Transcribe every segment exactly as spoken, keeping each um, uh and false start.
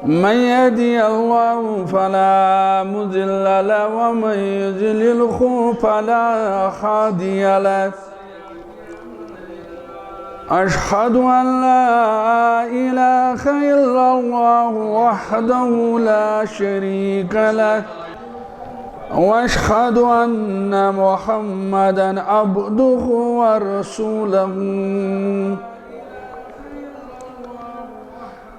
من يهده الله فلا مضل له، ومن يضلله فلا هادي له. أشهد أن لا إله إلا الله وحده لا شريك له، وأشهد أن محمدا عبده ورسوله.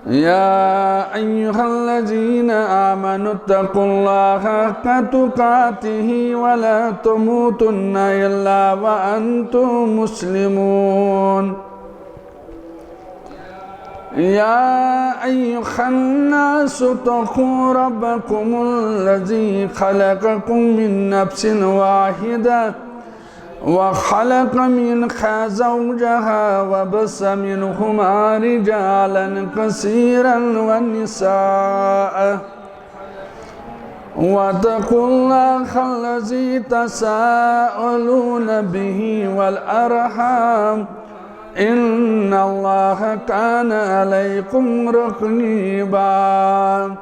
يا أيها الذين آمنوا اتقوا الله حق تقاته ولا تموتن إلا وأنتم مسلمون. يا أيها الناس اتقوا ربكم الذي خلقكم من نفس واحدة وخلق منها زوجها وبث منهما رجالا كثيرا ونساء، واتقوا الله الذي تساءلون به والأرحام، إن الله كان عليكم رقيبا.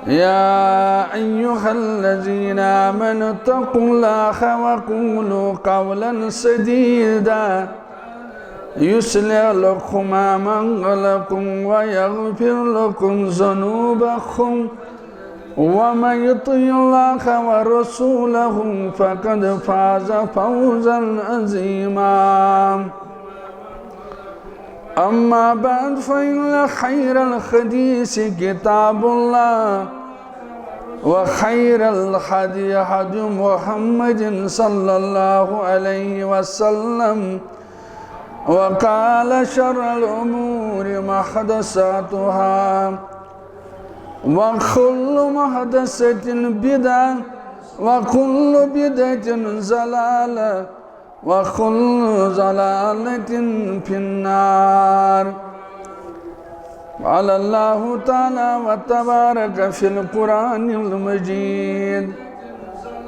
يا أيها الذين آمنوا اتقوا الله وقولوا قولا سديدا يصلح لكم أعمالكم ويغفر لكم ذنوبكم، ومن يطع الله ورسوله فقد فاز فوزا عظيما. أما بعد، فإن خير الحديث كتاب الله، وخير الهدي هدي محمد صلى الله عليه وسلم، وقال شر الأمور محدثاتها، وكل محدثة بدعة، وكل بدعة ضلالة، وكل ضلالة في النار. قال الله تعالى وتبارك في القرآن المجيد: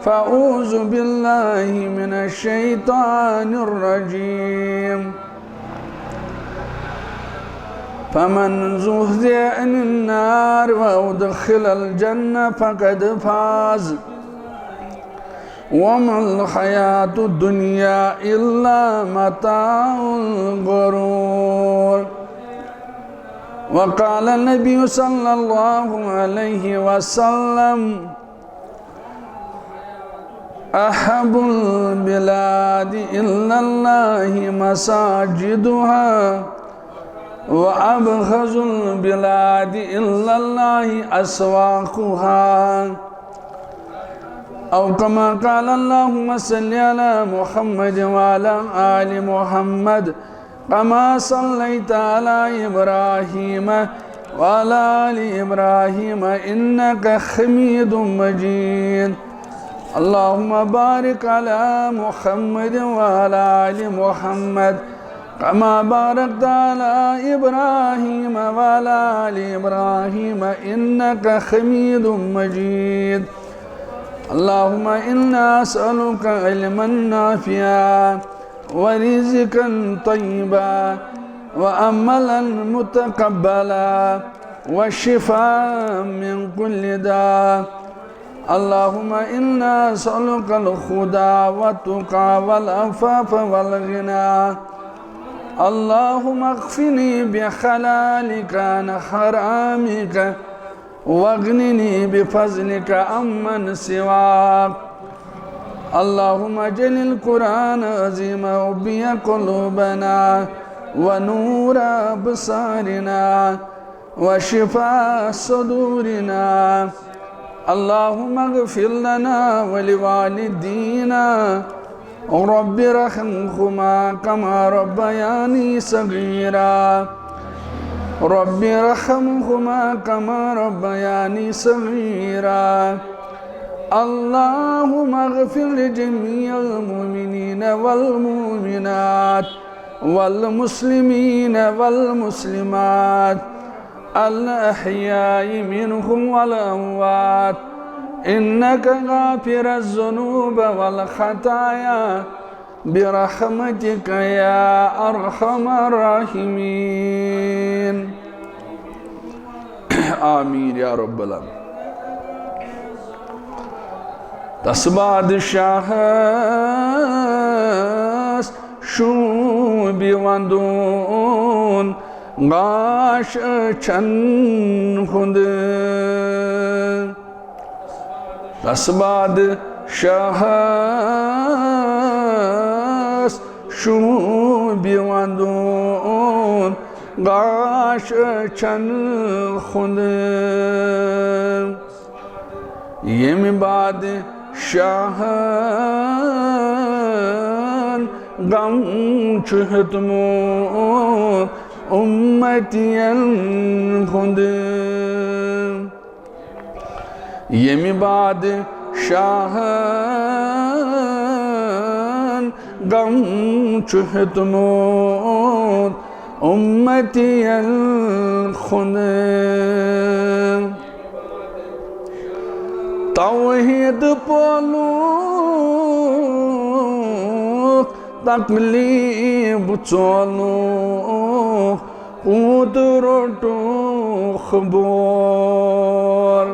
فأعوذ بالله من الشيطان الرجيم. فمن زحزح عن النار وأدخل الجنة فقد فاز، وما الحياة الدنيا إلا متاع الغرور. وقال النبي صلى الله عليه وسلم: أحب البلاد إلى الله مساجدها، وأبغض البلاد إلى الله أسواقها. أو كما قال. اللهم صل على محمد وعلى آل محمد كما صليت على إبراهيم وعلى آل إبراهيم إنك حميد مجيد. اللهم بارك على محمد وعلى آل محمد كما باركت على إبراهيم وعلى آل إبراهيم إنك حميد مجيد. اللهم إنا نسألك علما نافعا ورزقا طيبا وعملا متقبلا وشفاء من كل داء. اللهم إنا نسألك الهدى والتقى والعفاف والغنى. اللهم اكفني بحلالك عن حرامك واغنني بفضلك عمن سواك. اللهم اجعل القرآن العظيم ربيع قلوبنا ونور أبصارنا وشفاء صدورنا. اللهم اغفر لنا ولوالدينا. رب ارحمهما كما ربياني صغيرا. رب ارحمهما كما ربياني صغيرا. اللهم اغفر لجميع المؤمنين والمؤمنات والمسلمين والمسلمات الأحياء منهم والأموات إنك غافر الذنوب والخطايا برحمتك يا أرحم الراحمين. آمین یا رب العالمین۔ تس بادشاہس شوٗبہِ ونٛدُن گاش أچھن ہُنٛد۔ تس بادشاہس شوٗبہِ ونٛدُن گاش أچھن ہُنٛد۔ ییٚمہِ بادشاہن غم چھُ ہیوٚتمُت اُمتین ہُنٛد۔ ییٚمہِ بادشاہن غم چھُ ہیوٚتمُت اُمتین ہُنٛد۔ توحید پولُکھ، تکلیف ژولُکھ، پوٗت روٚٹُکھ بور۔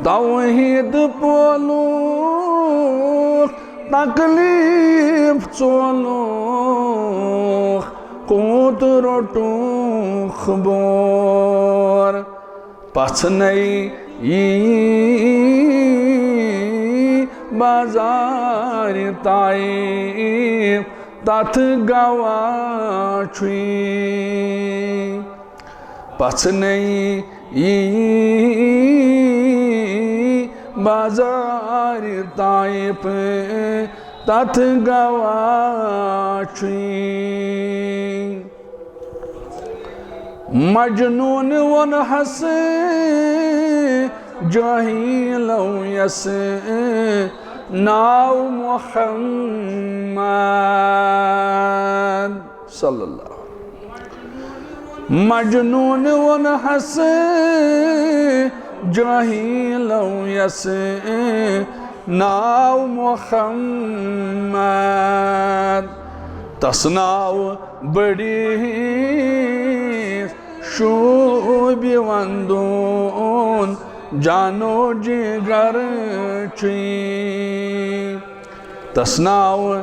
توحید پولُکھ، تکلیف ژولُکھ، پوٗت روٚٹُکھ بور۔ پژھنے یی بازار طائف، تتھ گواہ چھُے۔ پژھنے یی بازار طائف، تتھ گواہ چھُے۔ مجنون ووٚنہس جاہلو یس ناو محمد صلی اللہ۔ مجنون ووٚنہس جاہلو یس ناو محمد۔ تس ناو بٔڑِس شوٗبہِ ونٛدُن جانو جگر چھُے۔ تس ناو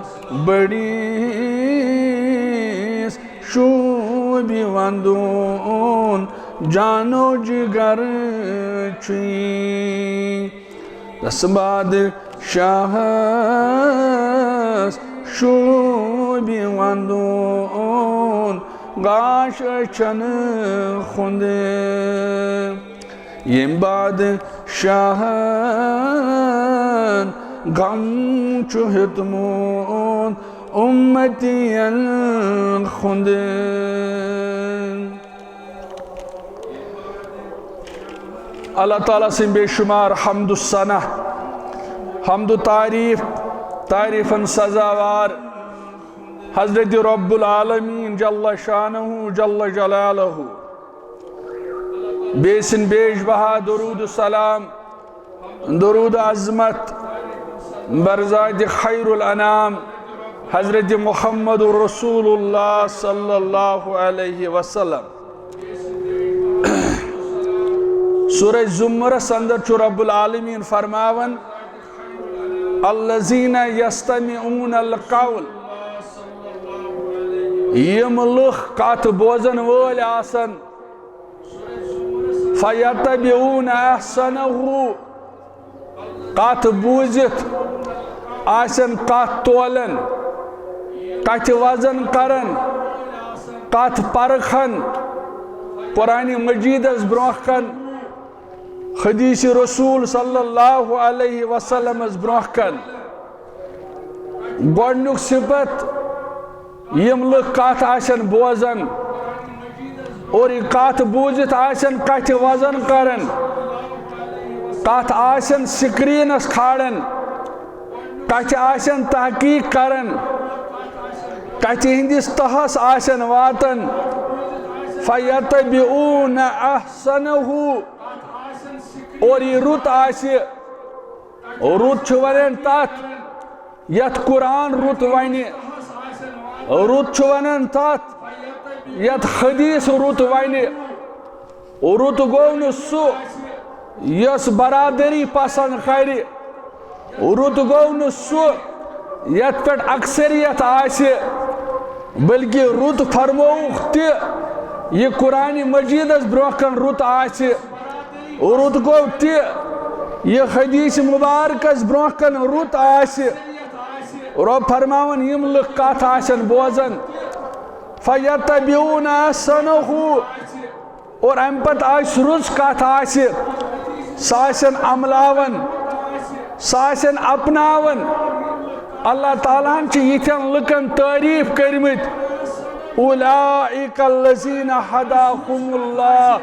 بٔڑِس شوٗبہِ ونٛدُن جانو جگر چھُے۔ تس بادشاہس شوٗبہِ ونٛدُن گاش أچھن ہُنٛد۔ ییٚمہِ بادشاہن غم چھُ ہیوٚتمُت اُمتین ہُنٛد۔ اللہ تعالیٰ سٕنٛدۍ بے شمار حمد و ثنا، حمد و تعریف، تعریفن سزاوار حضرت رب العالمین جل شانہ جل جلالہ۔ بیٚیہِ سٕنٛدۍ بیش بہا درود و سلام، درود عظمت بر ذات خیر الانام حضرت محمد رسول اللہ صلی اللہ علیہ وسلم۔ سورہ زمرس اندر چھُ رب العالمین فرماوان، الذین یستمعون القول، یِم لُکھ کتھ بوزن وٲلۍ آسن، فیتبعون احسنہ، کتھ بوٗزِتھ آسن کتھ تولن، کتھِ وزن کرن، کتھ پرکھن، قرآن مجیدس برونٛہہ کن، حدیث رسول صلی اللہ علیہ وسلمس برونٛہہ کن۔ گۄڈنیُک صفت، یِم لُکھ کتھ آسن بوزان اور یہِ کتھ بوٗزِتھ آسن کتھِ وزن کران، کتھ آسن سکرینس کھالان، کتھِ آسن تحقیق کران، کتھِ ہٕنٛدِس تہس آسن واتان، فیتبعون احسنہ، اور یہِ رُت آسہِ، رُت چھُ ونان تتھ یتھ قرآن رُت ونہِ، رُت چھُ ونان تتھ یتھ حدیث رُت ونہِ، رُت گوٚو نہٕ سُہ یۄس برادری پسند کرِ۔ رُت گوٚو نہٕ سُہ یتھ پٮ۪ٹھ اکثریت آسہِ، بلکہِ رُت فرمووُکھ تہِ یہِ قرآن مجیدس برونٛہہ کن رُت آسہِ۔ رُت گوٚو تہِ یہِ حدیث مبارکس برونٛہہ کن رُت آسہِ۔ رۄب فرماوان، یِم لُکھ کتھ آسن بوزان، فیتبعون احسنہ، اور امہِ پتہٕ آسہِ رٕژ کتھ آسہِ، سۄ آسن عملاوان، سۄ آسن اپناوان۔ اللہ تعالیٰ ہن چھِ یِتھٮ۪ن لُکن تعریف کٔرمٕتۍ، اولئک الذین ہداہم اللہ،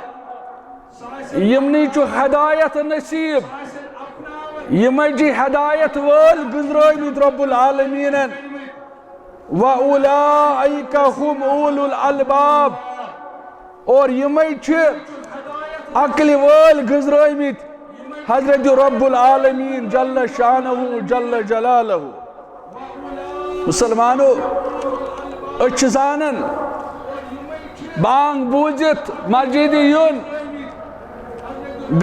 یِمنٕے چھُ ہدایت نصیب، یِمے چھِ ہدایت وٲلۍ گُزرٲومٕتۍ رب العالمینن۔ وَأُولَٰئِكَ هُمْ أُولُو الْأَلْبَابِ، اور یِمے چھِ عقلہِ وٲلۍ گُزرٲومٕتۍ حضرت رب العالمین جل شانہ جل جلالہ۔ مسلمانو، أسۍ چھِ زانان بانگ بوٗزِتھ مسجدِ یُن،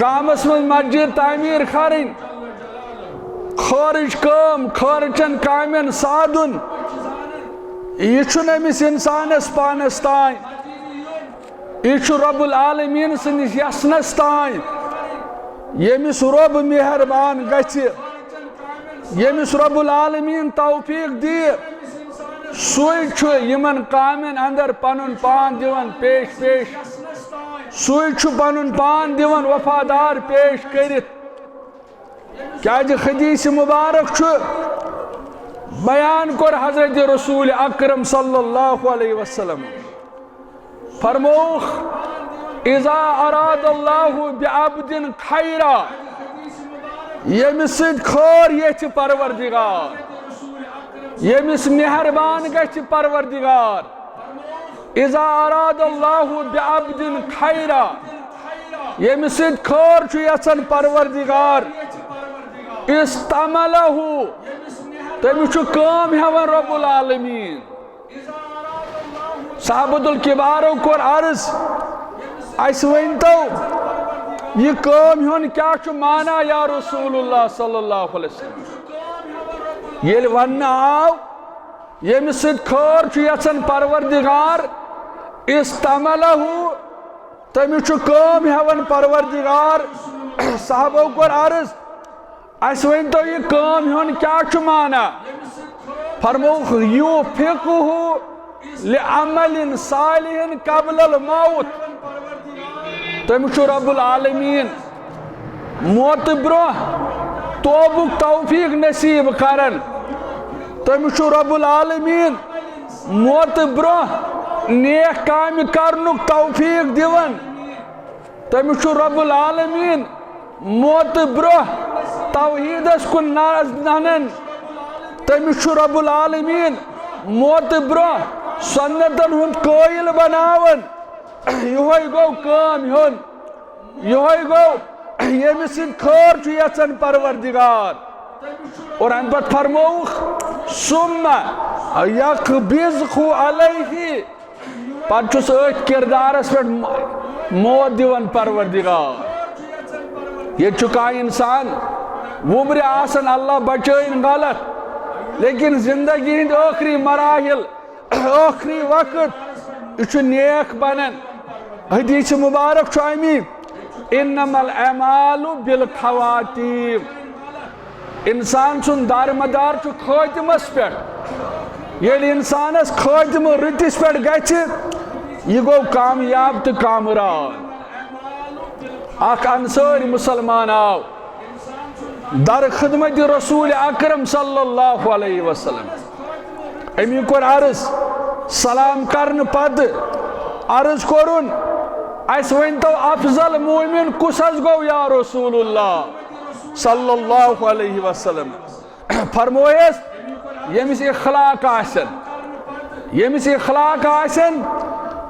گامس منٛز مسجد تعمیٖر کرٕنۍ، خٲرٕچ کٲم، خٲرٕچن کامٮ۪ن سادُن، یہِ چھُنہٕ أمِس انسانس پانس تام، یہِ چھُ رب العالمین سٕنٛدِس یژھنس تام۔ ییٚمِس رب مہربان گژھِ، ییٚمِس رب العالمین توفیق دِیہِ، سُے چھُ یِمن کامٮ۪ن اندر پنُن پان دِوان پیش پیش، سُے چھُ پنُن پان دِوان وفادار پیش کٔرِتھ۔ کیازِ حدیث مبارک چھُ بیان کوٚر حضرت رسول اکرم صلی اللہ علیہ وسلم، فرمووُکھ، اذا اراد اللہ بعبد خیرا، ییٚمِس سۭتۍ خٲر یژھِ پروردگار، ییٚمِس مہربان گژھِ پروردگار، اذا اراد اللہ بعبد خیرا، ییٚمِس سۭتۍ خٲر چھُ یژھان پروردگار، استعملہ، تٔمِس چھُ کٲم ہٮ۪وان رب العالمین۔ صحابت الکبارو کوٚر عرض، اسہِ ؤنۍ تو، یہِ کٲم ہُنٛد کیٛاہ چھُ معنی یا رسول اللہ صلی اللہ علیہ وسلم؟ ییٚلہِ وننہٕ آو، ییٚمِس سۭتۍ خٲر چھُ یژھان پروردگار، استعملہ، تٔمِس چھُ کٲم ہٮ۪وان پروردگار۔ صحابو کوٚر عرض، اسہِ ؤنۍ تو، یہِ کٲم ہُنٛد کیٛاہ چھُ معنی؟ فرمووُکھ، یوفقہ لعمل صالح قبل الموت، تٔمِس چھُ رب العالمین موتہٕ برونٛہہ توبُک توفیق نصیب کران۔ تٔمِس چھُ رب العالمین موتہٕ برونٛہہ نیک کامہِ کرنُک توفیق دِوان۔ تٔمِس چھُ رب العالمین موتہٕ برونٛہہ توحیٖدس کُن نظر ننان۔ تٔمِس چھُ رب العالمین موتہٕ برونٛہہ سنتن ہُنٛد قٲیِل بناوان۔ یِہوٚے گوٚو کٲم ہُنٛد۔ یِہوٚے گوٚو، ییٚمِس سۭتۍ خٲر چھُ یژھان پروردگار۔ اور اَمہِ پتہٕ فرمووُکھ، ثم یقبضہ علیہ، پتہٕ چھُس أتھۍ کردارس پٮ۪ٹھ م-، موت دِوان پروردگار۔ ییٚتہِ چھُ کانٛہہ انسان وُمرِ آسان، اللہ بچٲیِن غلط، لیکن زندگی ہٕنٛدۍ ٲخری مراحل، ٲخری وقت، یہِ چھُ نیک بنان۔ حدیث مبارک چھُ امی، انما الاعمال بالخواتیم۔ انسان سُنٛد دارمدار چھُ خٲتمس پٮ۪ٹھ۔ ییٚلہِ انسانس خٲتمہٕ رٕتِس پٮ۪ٹھ گژھِ، یہِ گوٚو کامیاب تہٕ کامران۔ اکھ انصٲرۍ مسلمان آو در خدمت رسول اکرم صلی اللہ علیہ وسلم۔ أمی کوٚر عرض، سلام کرنہٕ پتہٕ عرض کوٚرُن، اسہِ ؤنۍتو افضل مومن کُس حظ گوٚو یا رسول اللہ صلی اللہ علیہ وسلم؟ فرمویس، ییٚمِس اخلاق آسن، ییٚمِس اخلاق آسن،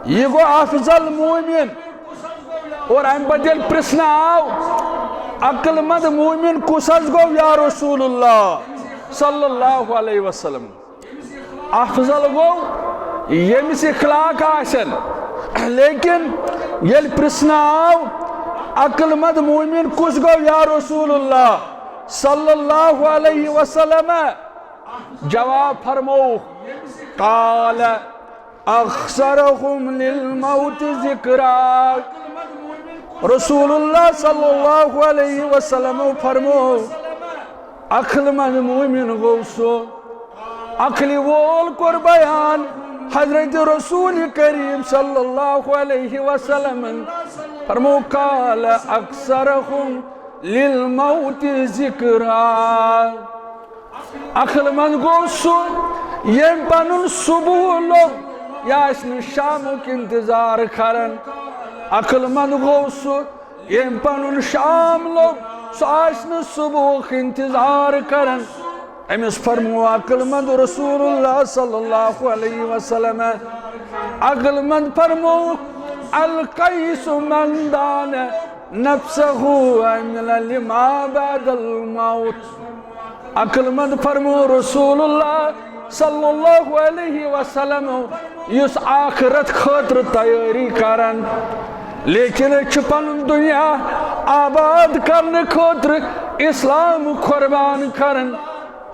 یہِ گوٚو افضل مومن۔ اور امہِ پتہٕ ییٚلہِ پرژھنہٕ آو، عقل مند مومن کُس حظ گوٚو یا رسول اللہ صلی اللہ علیہ وسلم؟ افضل گوٚو ییٚمِس اخلاق آسن، لیکن ییٚلہِ پرژھنہٕ آو، عقل مند مومن کُس گوٚو یا رسول اللہ صلی اللہ علیہ وسلم؟ جواب فرموو، قال اکثرهم للموت ذکرا۔ رسول اللہ صلی اللہ علیہ وسلم فرموو، عقل مند مومن گوٚو سُہ، عقلہِ وول کوٚر بیان حضرت رسول کریم صلی اللہ علیہ وسلم فرموو، قال اکثرهم للموت ذکرا۔ عقل مند گوٚو سُہ، ییٚمۍ پنُن صبح لوٚب، یہِ آسہِ نہٕ شامُک انتظار کران۔ عقل مند گوٚو سُہ، ییٚمۍ پنُن شام لوٚب، سُہ آسہِ نہٕ صبحُک انتظار کران۔ أمِس فرموو عقل مند رسول اللہ صلی اللہ علیہ وسلم، عقل مند فرموو، القیس من دان نفسه وعمل لما بعد الموت۔ عقل مند فرموو رسول اللہ صلی اللہ علیہ وسلم، یُس آخرت خٲطرٕ تیٲری کران، لیکن أسۍ چھِ پنُن دُنیا آباد کرنہٕ خٲطرٕ اسلام قربان کران۔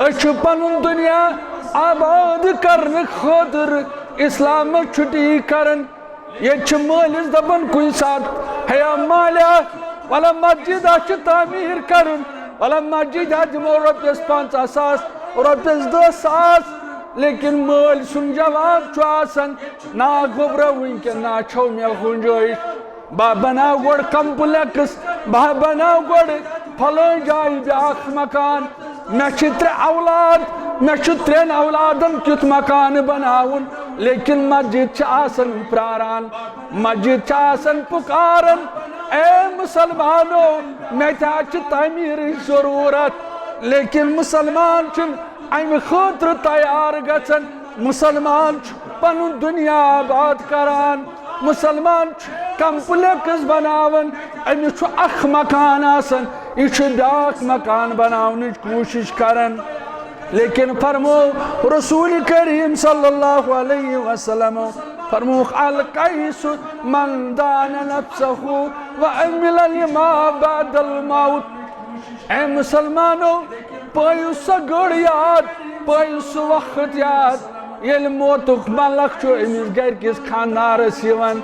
أسۍ چھِ پنُن دُنیا آباد کرنہٕ خٲطرٕ اسلامس چھُٹی کران۔ ییٚتہِ چھِ مٲلِس دَپان کُنہِ ساتہٕ، ہے مالیا، وَلہٕ مسجد اَتھ چھِ تعمیٖر کَرُن، وَلہٕ مسجد اَتھ دِمو رۄپیَس پنٛژاہ ساس، رۄپیَس دَہ ساس۔ لیکن مٲلۍ سُنٛد جواب چھُ آسان، نا گوٚبرا، وٕنکٮ۪ن نا چھو مےٚ گُنجٲیِش۔ بہٕ بناو گۄڈٕ کمپلیکس، بہٕ بناو گۄڈٕ فلٲنۍ جایہِ بیٛاکھ مکان۔ مےٚ چھِ ترٛےٚ اولاد، مےٚ چھُ ترٛٮ۪ن اولادن کیُتھ مکانہٕ بناوُن، لیکن مسجد چھِ آسان پراران، مسجد چھِ آسان پُکاران، اے مسلمانو، مےٚ تہِ حظ چھِ تعمیٖرٕچ ضروٗرت۔ لیکن مسلمان چھُنہٕ امہِ خٲطرٕ تیار گژھان۔ مسلمان چھُ پنُن دُنیا آباد کران، مسلمان چھُ کمپلیکس بناوان، أمِس چھُ اکھ مکان آسان، یہِ چھُ بیٛاکھ مکان بناونٕچ کوٗشش کران۔ لیکن فرمو رسول کریم صلی اللہ علیہ وسلم، فرمووُکھ، القیس من دان نفسه وعمل لما بعد الموت۔ اے مسلمانو، پٲیِو سۄ گٔڑ یاد، پٲیِو سُہ وقت یاد، ییٚلہِ موتُک ملک چھُ أمِس گرِکِس خانٛدارس یِوان،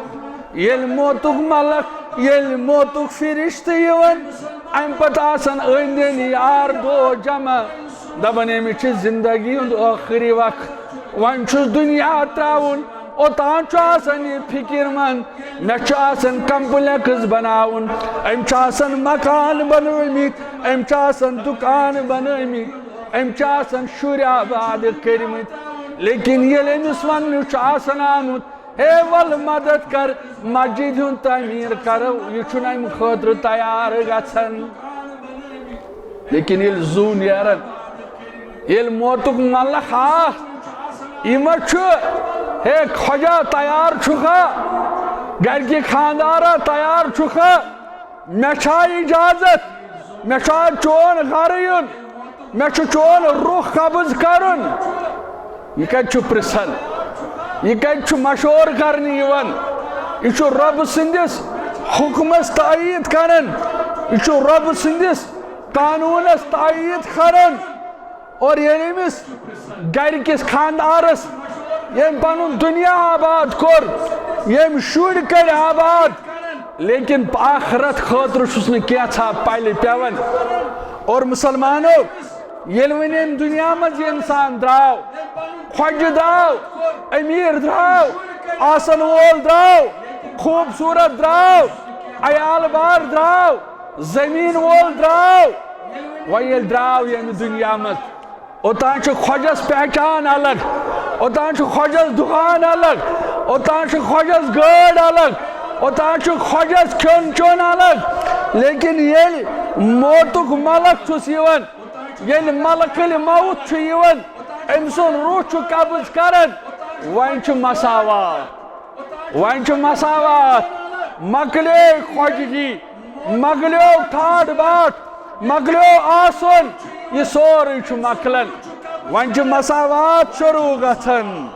ییٚلہِ موتُک ملک، ییٚلہِ موتُک فرشتہٕ یِوان، امہِ پتہٕ آسان أنٛدۍ أنٛدۍ یار دوس جمع، دپان، أمِس چھِ زندگی ہُنٛد ٲخری وقت، وۄنۍ چھُس دُنیا ترٛاوُن۔ اوٚتام چھُ آسان یہِ فکر مند، مےٚ چھُ آسان کمپلیکس بناوُن، أمۍ چھُ آسان مکان بنٲومٕتۍ، أمۍ چھُ آسان دُکان بنٲومٕتۍ، أمۍ چھِ آسان شُرۍ آباد کٔرمٕتۍ، لیکن ییٚلہِ أمِس وننہٕ چھُ آسان آمُت، ہے ول مدد کر، مسجد ہُنٛد تعمیٖر کرو، یہِ چھُنہٕ امہِ خٲطرٕ تیار گژھان۔ لیکن ییٚلہِ زُو نیران، ییٚلہِ موتُک ملک آس، یہِ ما چھُ، ہے خۄجا تیار چھُکھا؟ گرِکہِ خانٛدارا تیار چھُکھا؟ مےٚ چھا اجازت؟ مےٚ چھا چون گرٕ یُن؟ مےٚ چھُ چون روح قبض کرُن؟ یہِ کتہِ چھُ پرژھان؟ یہِ کتہِ چھُ مشورٕ کرنہٕ یِوان؟ یہِ چھُ رۄب سٕنٛدِس حُکمس تایید کران۔ یہِ چھُ رۄب سٕنٛدِس قانوٗنس تایید کران۔ اور ییٚلہِ أمِس گرِکِس خانٛدارس، ییٚمۍ پنُن دُنیا آباد کوٚر، ییٚمۍ شُرۍ کٔرۍ آباد، لیکن آخرت خٲطرٕ چھُس نہٕ کینٛژھا پلہِ پٮ۪وان۔ اور مسلمانو، ییٚلہِ وۄنۍ أمۍ دُنیا منٛز یہِ انسان درٛاو، خۄجہِ درٛاو، أمیٖر درٛاو، آسن وول درٛاو، خوٗبصوٗرت درٛاو، عیال بار درٛاو، زٔمیٖن وول درٛاو، وۄنۍ ییٚلہِ درٛاو ییٚمہِ دُنیا منٛز، اوٚتام چھُ خۄجس پہچان الگ، اوٚتام چھُ خۄجس دُکان الگ، اوٚتام چھُ خۄجس گٲڑۍ الگ، اوٚتام چھُ خۄجس کھیوٚن چیوٚن الگ۔ لیکن ییٚلہِ موتُک ملک چھُس یِوان، ییٚلہِ ملکُل موت چھُ یِوان، أمۍ سُنٛد روح چھُ قبض کران، وۄنۍ چھُ مساوات، وۄنۍ چھُ مساوات۔ مۄکلیے خۄجگی، مۄکلیو ٹھاٹھ باٹھ، مۄکلیو آسُن، یہِ سورُے چھُ مۄکلان۔ وۄنۍ چھُ مساوات شروٗع گژھان۔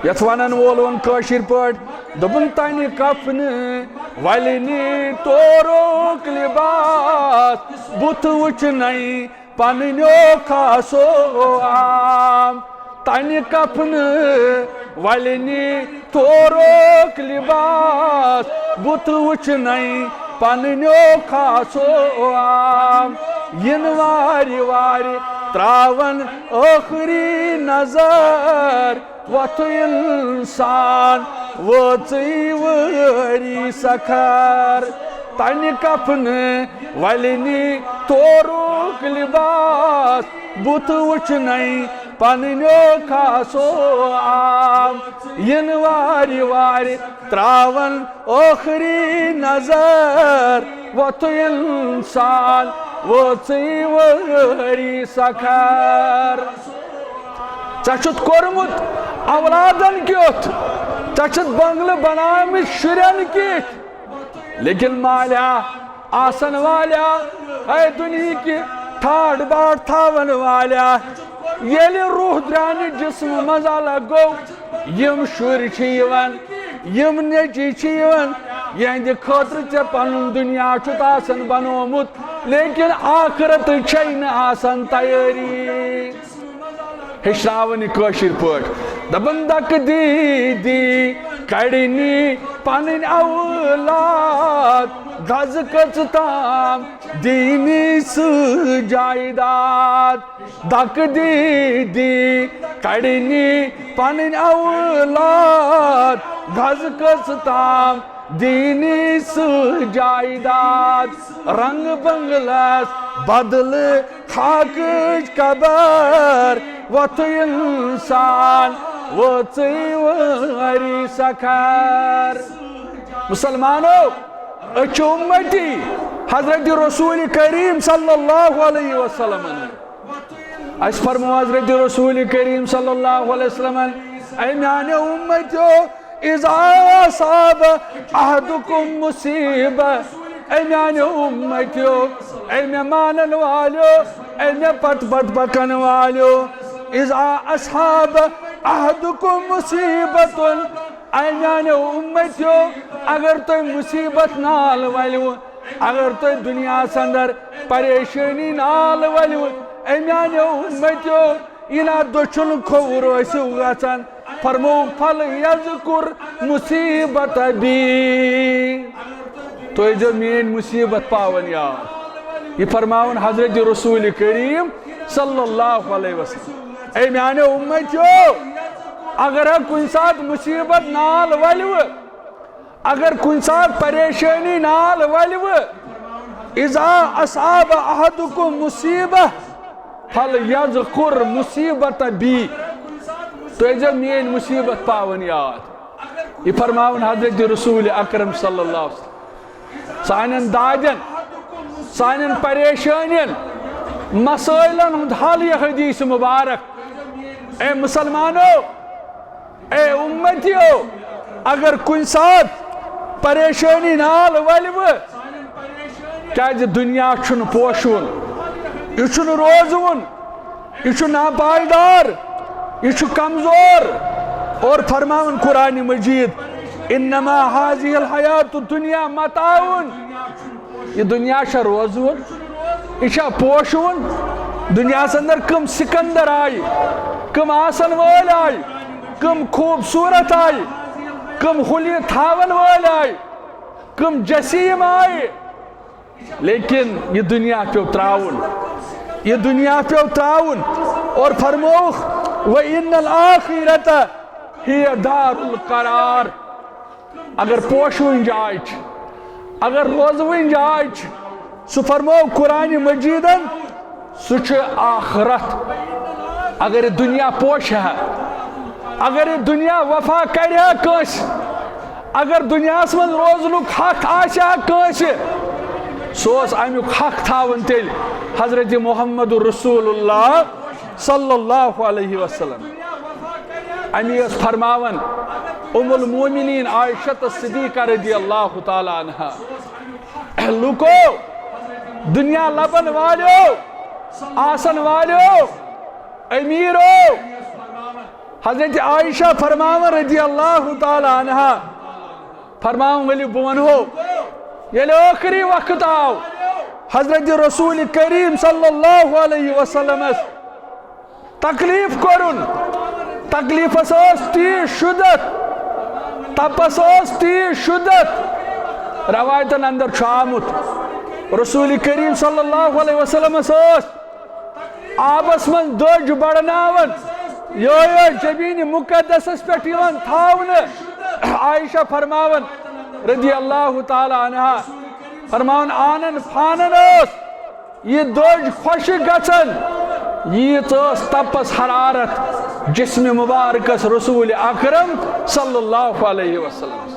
یتھ ونن وول ووٚن کٲشِر پٲٹھۍ، دوٚپُن، تنہِ کفنہٕ ولنہِ تورُک لباس، بُتھ وٕچھنَے پنٕنیو خاصو عام۔ تنہِ کفنہٕ ولنہِ تورُک لباس، بُتھ وٕچھنَے پنٕنیو خاصو عام۔ یِن وارِ وارِ تراون ٲخری نظر، وۄتھٕ انسان وٲژٕے وٲری سکھر۔ تنہِ کفنہٕ ولنہِ تورُک لباس، بُتھ وٕچھنَے پنٕنیو خاصو عام۔ یِن وارِ وارِ تراون ٲخری نظر، وۄتھٕ انسان وٲژٕے وٲری سکھر۔ ژےٚ چھُتھ کوٚرمُت اولادن کیُتھ، ژےٚ چھُتھ بنگلہٕ بناومٕتۍ شُرٮ۪ن کِتھ، لیکن مالیا آسن والیا، اے دُنہِکہِ ٹھاٹھ باٹھ تھاون والیا، ییٚلہِ روح درانہِ جسمہٕ منٛز الگ گوٚو، یِم شُرۍ چھِ یِوان، یِم نیٚچی چھِ یِوان، یِہنٛدِ خٲطرٕ ژےٚ پنُن دُنیا چھُتھ آسان بنومُت، لیکن آخرتٕچ چھے نہٕ آسان تیٲری۔ ہیٚچھناوان یہِ کٲشِر پٲٹھۍ۔ دَپان، دَکہٕ دی دی کَڑنی پَنٕنۍ اولاد، گَزٕ کٔژ تام دِنی سُہ جایداد۔ دَکہٕ دی دی کَڑنی پَنٕنۍ اولاد، گَزٕ کٔژ تام دِنی سُہ جایداد۔ رنگ بنگلس بدلہٕ خاکٕچ قبر، وۄتھٕ انسان وٲژٕے وٲری سکھر۔ مسلمانو، أسۍ چھِ اُمتی حضرت رسول کریم صلی اللہ علیہ وسلم۔ اَسہِ فرموو حضرت رسول کریم صلی اللہ علیہ وسلم، اے میانیو اُمتیو، اذا اصاب احدکم مصیبہ، اے میانیو اُمتیو، اے مےٚ مانن والیو، اے مےٚ پتہٕ پتہٕ پکن والیو، اذا اصاب احدکم مصیبۃ، اے میانیو اُمتیو، اگر تۄہہِ مصیبت نال ولوٕ، اگر تۄہہِ دُنیاہس اندر پریشٲنی نال ولوٕ، اے میانیو اُمتیو، یہِ نا دٔچھُن کھووُر ٲسِو گژھان، فرموو، فل یذکر مصیبت بی۔ تُہۍ ٲسۍزیو میٲنۍ مصیبت پاوان یاد۔ یہِ فرماوان حضرت رسول کریم صلی اللہ علیہ وسلم۔ اے میانیو اُمتیو، اگر کُنہِ ساتہٕ مصیبت نال ولوٕ، اگر کُنہِ ساتہٕ پریشٲنی نال ولوٕ، اذا اصاب احدکم مصیبہ، فل یذکر مصیبت بی۔ تُہۍ ٲسۍزیو میٲنۍ مصیبت پاوان یاد۔ یہِ فرماوان حضرت رسول اکرم صلی اللہ علیہ وسلم۔ سانٮ۪ن دادٮ۪ن، سانٮ۪ن پریشٲنٮ۪ن، مسٲیلن ہُنٛد حل یہِ حدیث مبارک۔ اے مسلمانو، اے اُمتیو، اگر کُنہِ ساتہٕ پریشٲنی نال ولوٕ، کیازِ دُنیا چھُنہٕ پوشوُن، یہِ چھُنہٕ روزوُن، یہِ چھُ ناپائیدار، یہِ چھُ کمزور۔ اور فرماوان قرآن مجید، انما هذه الحیات الدنیا متاع۔ یہِ دُنیا چھا روزوُن؟ یہِ چھا پوشوُن؟ دُنیاہس اندر کم سکندر آیہِ، کم آسن وٲلۍ آیہِ، کم خوٗبصوٗرت آیہِ، کم حُلیہِ تھاون وٲلۍ آیہِ، کم جسیٖم آیہِ، لیکن یہِ دُنیا پیوٚو ترٛاوُن، یہِ دُنیا پیوٚو ترٛاوُن۔ اور فرمووُکھ، وَإِنَّ الْآخِرَةَ هِيَ دَارُ الْقَرَارِ۔ اگر پوشوٕنۍ جاے چھِ، اگر روزوٕنۍ جاے چھِ، سُہ فرموو قرآن مجیدن، سُہ چھُ آخرت۔ اگر یہِ دُنیا پوشہِ ہا، اگر یہِ دُنیا وفا کرِ ہا کٲنٛسہِ، اگر دُنیاہس منٛز روزنُک حق آسہِ ہا کٲنٛسہِ، سُہ اوس امیُک حق تھاوان تیٚلہِ حضرت محمد رسول اللہ صلی اللہ علیہ وسلم۔ امی ٲس فرماوان ام المومنین عائشہ صدیقہ رضی اللہ تعالیٰ عنہا، لوکو، دُنیا لبن والیو، آسن والیو، امیرو، حضرت عائشہ فرماوان رضی اللہ تعالیٰ عنہا، فرماوان، ؤلِو بہٕ وَنہو، ییٚلہِ ٲخری وقت آو، حضرت رسول کریم صلی اللہ علیہ وسلمس تکلیف کوٚرُن، تکلیفس ٲس تیٖژ شدت، تپس ٲس تیٖژ شدت، روایتن اندر چھُ آمُت، رسول کریم صلی اللہ علیہ وسلمس ٲس آبس منٛز دٔج بڑناوان، یہِ ٲس جبین مقدسس پٮ۪ٹھ یِوان تھاونہٕ۔ عائشہ فرماوان رضی اللہ تعالیٰ عنہا، فرماوان، آنن فانن ٲس یہِ دٔج خۄشٕک گژھان، ییٖژ ٲس تپس حرارت جسم مبارکس رسول اکرم صلی اللہ علیہ وسلم۔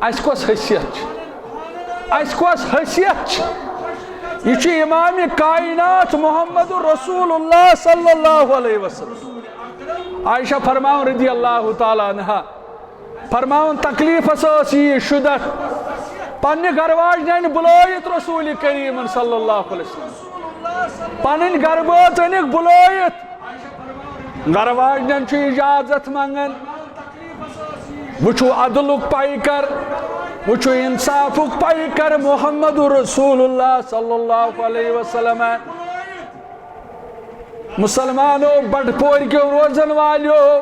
اَسہِ کۄس حیثیت چھِ؟ اَسہِ کۄس حیثیت چھِ؟ یہِ چھُ امام کائنات محمد رسول اللہ صلی اللہ علیہ وسلم۔ عائشہ فرماوان رضی اللہ تعالیٰ عنہا، فرماوان، تکلیفس ٲس یہِ شدت، پننہِ گرٕ واجنہِ أنۍ بُلٲیِتھ رسول کریمن صلی اللہ علیہ وسلم، پنٕنۍ گرٕ بٲژ أنِکھ بُلٲیِتھ، گرٕ واجنٮ۪ن چھُ اجازت منگان۔ وٕچھِو عدلُک پیکر، وٕچھِو انصافُک پیکر محمد رسول اللہ صلی اللہ علیہ وسلم۔ مسلمانو، بٹپورِ کیو روزن والیو،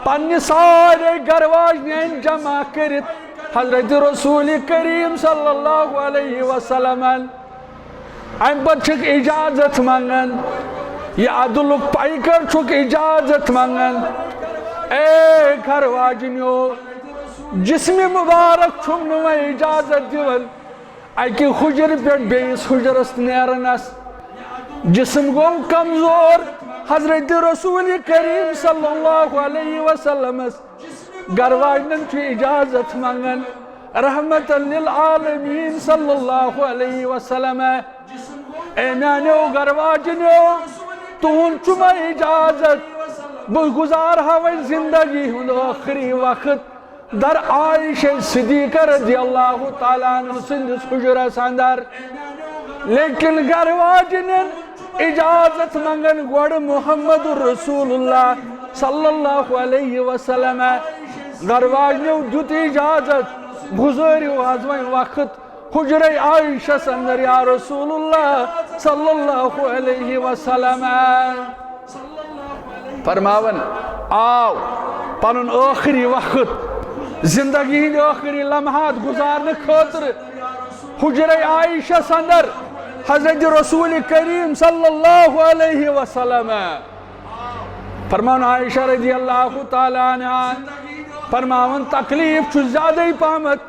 پننہِ سارے گرٕ واجنٮ۪ن جمع کٔرِتھ حضرت رسول کریم صلی اللہ علیہ وسلمن امہِ پتہٕ چھِکھ اجازت منگان، یہِ عدلُک پیکر چھُکھ اجازت منگان۔ اے گھر واجنیو، جسم مبارک چھُم نہٕ وۄنۍ اجازت دِوان اکہِ حجرٕ پٮ۪ٹھ بیٚیِس حجرس نیرنس۔ جسم گوٚو کمزور، حضرت رسول کریم صلی اللہ علیہ وسلمس گھر واجنٮ۪ن چھُ اجازت منگان، رحمت للعالمین صلی اللہ علیہ وسلم۔ اے میانیو گھر واجنیو، تُہُنٛد چھُ مےٚ اجازت، بہٕ گُزارٕ ہا وۄنۍ زندگی ہُنٛد ٲخری وقت در عائشہ صدیقہ رضی اللہ تعالیٰ عنہ سٕنٛدِس حجرس اندر۔ لیکن گھر واجنٮ۪ن اجازت منگان گۄڈٕ محمد رسول اللہ صلی اللہ علیہ وسلم۔ گھر واجنیو دیُت اجازت، گُزٲرِو حظ وۄنۍ وقت حجرے عائشہ اندر یا رسول اللہ صلی اللہ علیہ وسلم۔ فرماوان آو پنُن ٲخری وقت، زندگی ہٕنٛدۍ ٲخری لمحات گُزارنہٕ خٲطرٕ حجرے عائشہ اندر حضرت رسول کریم صلی اللہ علیہ وسلم۔ فرماوان عائشہ رضی اللہ تعالیٰ عنہا، فرماوان تکلیف چھُ زیادَے پہمتھ،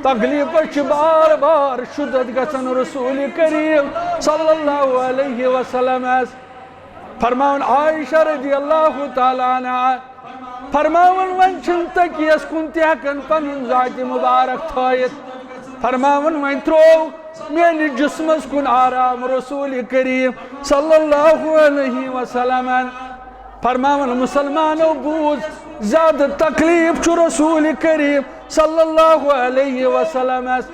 تکلیفس چھِ بار بار شدت گژھان رسول کریم صلی اللہ علیہ وسلمس۔ فرماوان عائشہ رضی اللہ تعالیٰ عنہا، فرماوان وۄنۍ چھِنہٕ تٔکیَس کُن تہِ ہٮ۪کان پنُن ذاتِ مبارک تھٲیِتھ۔ فرماوان وۄنۍ ترٛوو میٲنِس جسمس کُن آرام رسول کریم صلی اللہ علیہ وسلمن۔ فرماوان مسلمانو بوٗز، زیادٕ تکلیف چھُ رسول کریم صلی اللہ علیہ وسلمس۔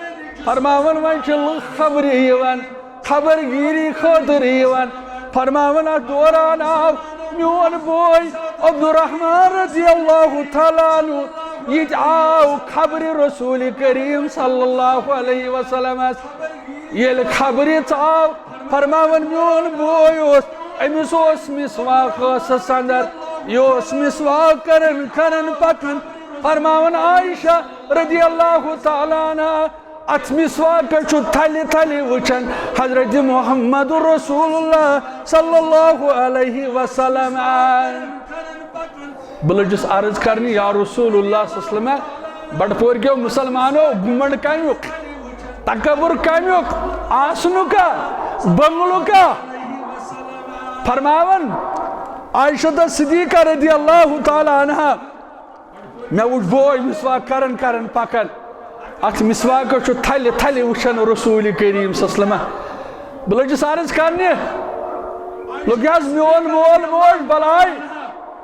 فرماوان وۄنۍ چھِ لُکھ خبرِ یِوان، خبر گیری خٲطرٕ یِوان۔ فرماوان اتھ دوران آو میون بوے عبدالرحمان رضی اللہ تعالیٰ عنہ، یہِ تہِ آو خبرِ رسول کریم صلی اللہ علیہ وسلمس۔ ییٚلہِ خبرِ ژاو، فرماوان میون بوے اوس، أمِس اوس مسواک ٲسس اندر، یہِ اوس مسواک کران کران پکان۔ فرماوان عائشہ رضی اللہ تعالیٰ عنہا، اتھ مسواکس چھُ تھلہِ تھلہِ وٕچھان حضرت محمد رسول اللہ صلی اللہ علیہ وسلم۔ بہٕ لٔجِس عرض کرنہِ، یا رسول اللہ صلی اللہ علیہ وسلم، بٹپورِ کیو مسلمانو، گُمنڈ کمیُک، تکبر کمیُک، آسنُکا، بنگلُکا؟ فرماوان عائشہ صدیقہ رضی اللہ تعالیٰ عنہا، مےٚ وُچھ بوے مسواک کران کران پکان۔ اتھ مسواکس چھُ تھلہِ تھلہِ وٕچھان رسول کریم صلی اللہ علیہ وسلم۔ بہٕ لٔجِس عرض کرنہِ، لوٚگ حظ میون مول موج بلاے،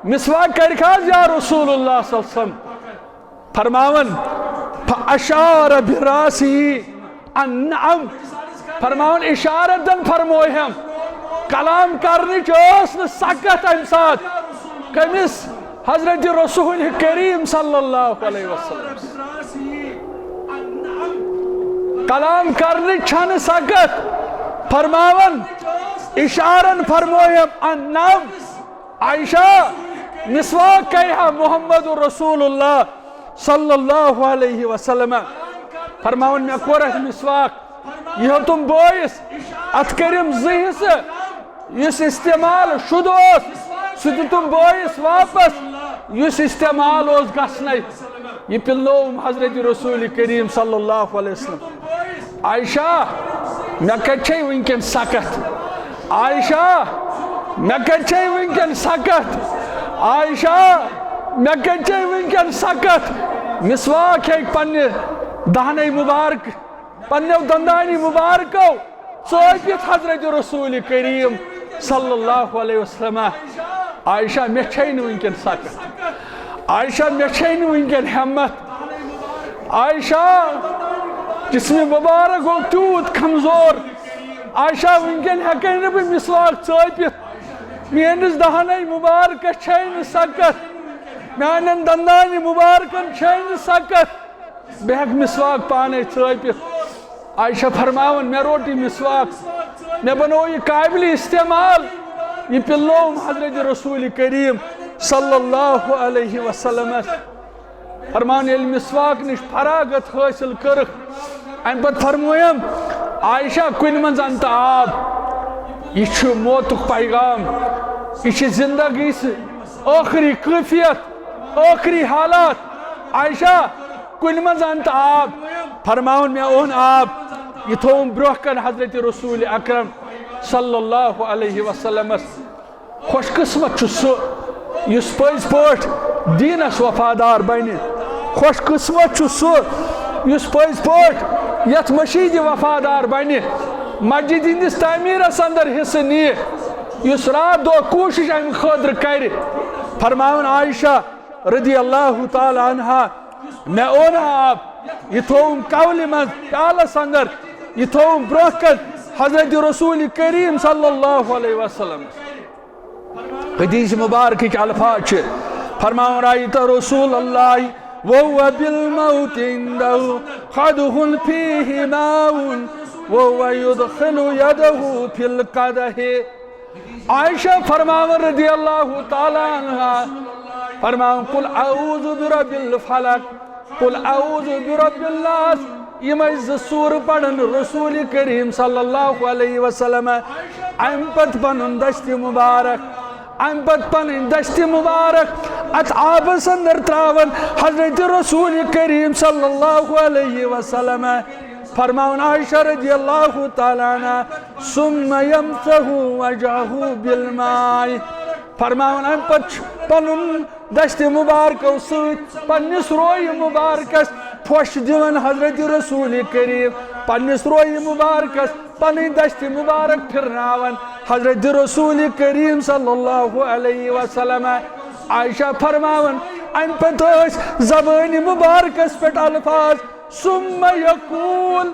مسواک کرِکھ حظ یا رسول اللہ صلی اللہ علیہ وسلم؟ فرماوان، فاشار براسہ، النعم۔ فرماوان اشارتن فرموو ہم۔ کلام کرنٕچ ٲس نہٕ سکت امہِ ساتہٕ۔ کٔمِس؟ حضرت رسول کریم صلی اللہ علیہ وسلم۔ کلام کرنٕچ چھنہٕ سکت۔ فرماوان، اشارن فرمویم، النعم۔ عائشہ، مسواک کرِ ہا محمد رسول اللہ صلی اللہ علیہ وسلم۔ فرماوان، مےٚ کوٚر اتھ مسواک۔ یہِ ہیوٚتُم بٲیِس، اتھ کٔرِم زٕ حصہٕ۔ یُس استعمال شُدٕ اوس، سُہ دیُتُم بٲیِس واپس، یُس استعمال اوس گژھنَے۔ یہِ پِلنووُم حضرت رسول کریم صلی اللہ علیہ وسلم۔ عائشہ، مےٚ کتہِ چھے وٕنکیٚن سکت؟ عائشہ، مےٚ کتہِ چھے وٕنکیٚن سکت؟ عائشہ، مےٚ کتہِ چھے وٕنکیٚن سکت؟ مسواک ہیٚکہِ پننہِ دہنے مبارک، پننیو دندانی مبارکو ژٲپِتھ حضرت رسول کریم صلی اللہ علیہ وسلم۔ عائشہ، مےٚ چھے نہٕ وٕنکیٚن سکت۔ عائشہ، مےٚ چھے نہٕ وٕنکیٚن ہمت۔ عائشہ، جسم مبارک گوٚو تیوٗت کمزور۔ عائشہ، وٕنکیٚن ہیٚکے نہٕ بہٕ مسواک ژٲپِتھ۔ میٲنِس دہنے مبارکس چھے نہٕ سکت۔ میانٮ۪ن دندانہِ مبارکن چھے نہٕ سکت۔ بہٕ ہیٚکہٕ مسواک پانے ژٲپِتھ۔ عائشہ فرماوان، مےٚ روٚٹ یہِ مسواک، مےٚ بنوو یہِ قابل استعمال، یہِ پِلنووُم حضرت رسول کریم صلی اللہ علیہ وسلمس۔ فرمان، ییٚلہِ مسواک نِش فراغت حٲصِل کٔرٕکھ، امہِ پتہٕ فرمویم، عائشہ، کُنہِ منٛز اَن تہٕ آب، یہِ چھُ موتُک پیغام، یہِ چھِ زندگی سۭتۍ ٲخری کیفیت، ٲخری حالات۔ عائشہ، کُنہِ منٛز اَن تہٕ آب۔ فرماوُن، مےٚ اوٚن آب، یہِ تھووُم برونٛہہ کَنہِ حضرت رسول اکرم صلی اللہ علیہ وسلمس۔ خوش قسمت چھُ سُہ یُس پٔزۍ پٲٹھۍ دیٖنس وفادار بنہِ۔ خوش قسمت چھُ سُہ یُس پٔزۍ پٲٹھۍ یتھ مشیٖدِ وفادار بنہِ، مسجد ہٕنٛدِس تعمیٖرس اندر حصہٕ نِیہِ، یُس راتھ دۄہ کوٗشش امہِ خٲطرٕ کرِ۔ فرماوان عائشہ رضی اللہ تعالیٰ عنہا، مےٚ اوٚن آب، یہِ تھووُم کولہِ منٛز پیالس اندر، یہِ تھووُم برونٛہہ کَنہِ حضرت رسول کریم صلی اللہ علیہ وسلم۔ حدیث مبارکٕکۍ الفاظ چھِ فرماوان، رأیت رسول اللہ وهو بالموت عنده قدح فيه ماء وهو يدخل يده في القدح۔ عائشہ فرماوان رضی اللہ تعالیٰ عنہا، فرماوان، قل اعوذ برب الفلق، قل اعوذ برب الناس، یِمے زٕ سورٕ پرن رسول کریم صلی اللہ علیہ وسلم، امہِ پتہٕ پنُن دستِ مبارک، امہِ پتہٕ پنٕنۍ دستِ مبارک اتھ آبس اندر تراوان حضرت رسول کریم صلی اللہ علیہ وسلم۔ فرماوان عائشہ رضی اللہ تعالیٰ عنہا، ثم يمسح وجهه بالماء۔ فرماوان امہِ پتہٕ چھُ پنُن دستِ مبارکو سۭتۍ پننِس رویہِ مبارکس پھۄش دِوان حضرت رسول کریم، پننِس رویہِ مبارکس پنٕنۍ دستِ مبارک پھرناوان حضرت رسول کریم صلی اللہ علیہ وسلم۔ عائشہ فرماوان، امہِ پتہٕ ٲسۍ زبٲنہِ مبارکس پٮ۪ٹھ الفاظ، ثم یقول،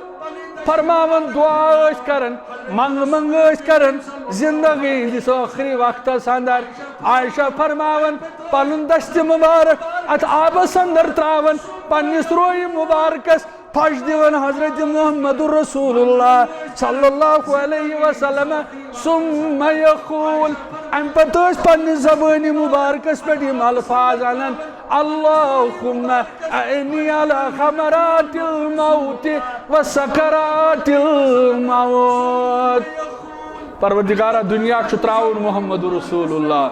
فرماوان دعا ٲسۍ کران، منٛگہٕ منٛگہٕ ٲسۍ کران زندگی ہٕنٛدِس ٲخری وقتس اندر۔ عائشہ فرماوان، پنُن دستِ مبارک اتھ آبس اندر تراوان، پننِس رویہِ مبارکس پھۄش دِوان حضرت محمد رسول اللہ صلی اللہ علیہ وسلم۔ ثم یقول، امہِ پتہٕ ٲسۍ پننہِ زبٲنہِ مبارکس پٮ۪ٹھ یِم الفاظ انان، اللہم اعنی علی غمرات الموت و سکرات الموت۔ پروردگارا، دنیا چھُ تراوُن محمد رسول اللہ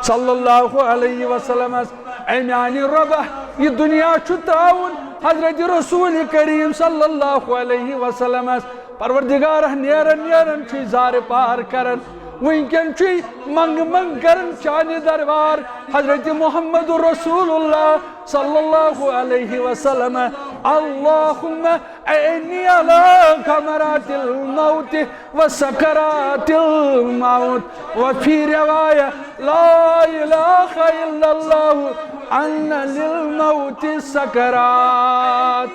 صلی اللہ علیہ وسلمس۔ اے میانہِ رۄبہ، یہِ دنیا چھُ تراوُن حضرت رسول کریم صلی اللہ علیہ وسلمس۔ پروردگارہ، نیرن نیرن چھُے زارٕ پار کران، وٕنکیٚن چھُے منٛگہٕ منٛگہٕ کران چانہِ دربار حضرت محمد رسول اللہ صلی اللہ علیہ وسلم۔ اللہم اعنی علی غمرات الموت و سکرات الموت، و فی روایہ، لا الہ الا اللہ، ان للموت سکرات۔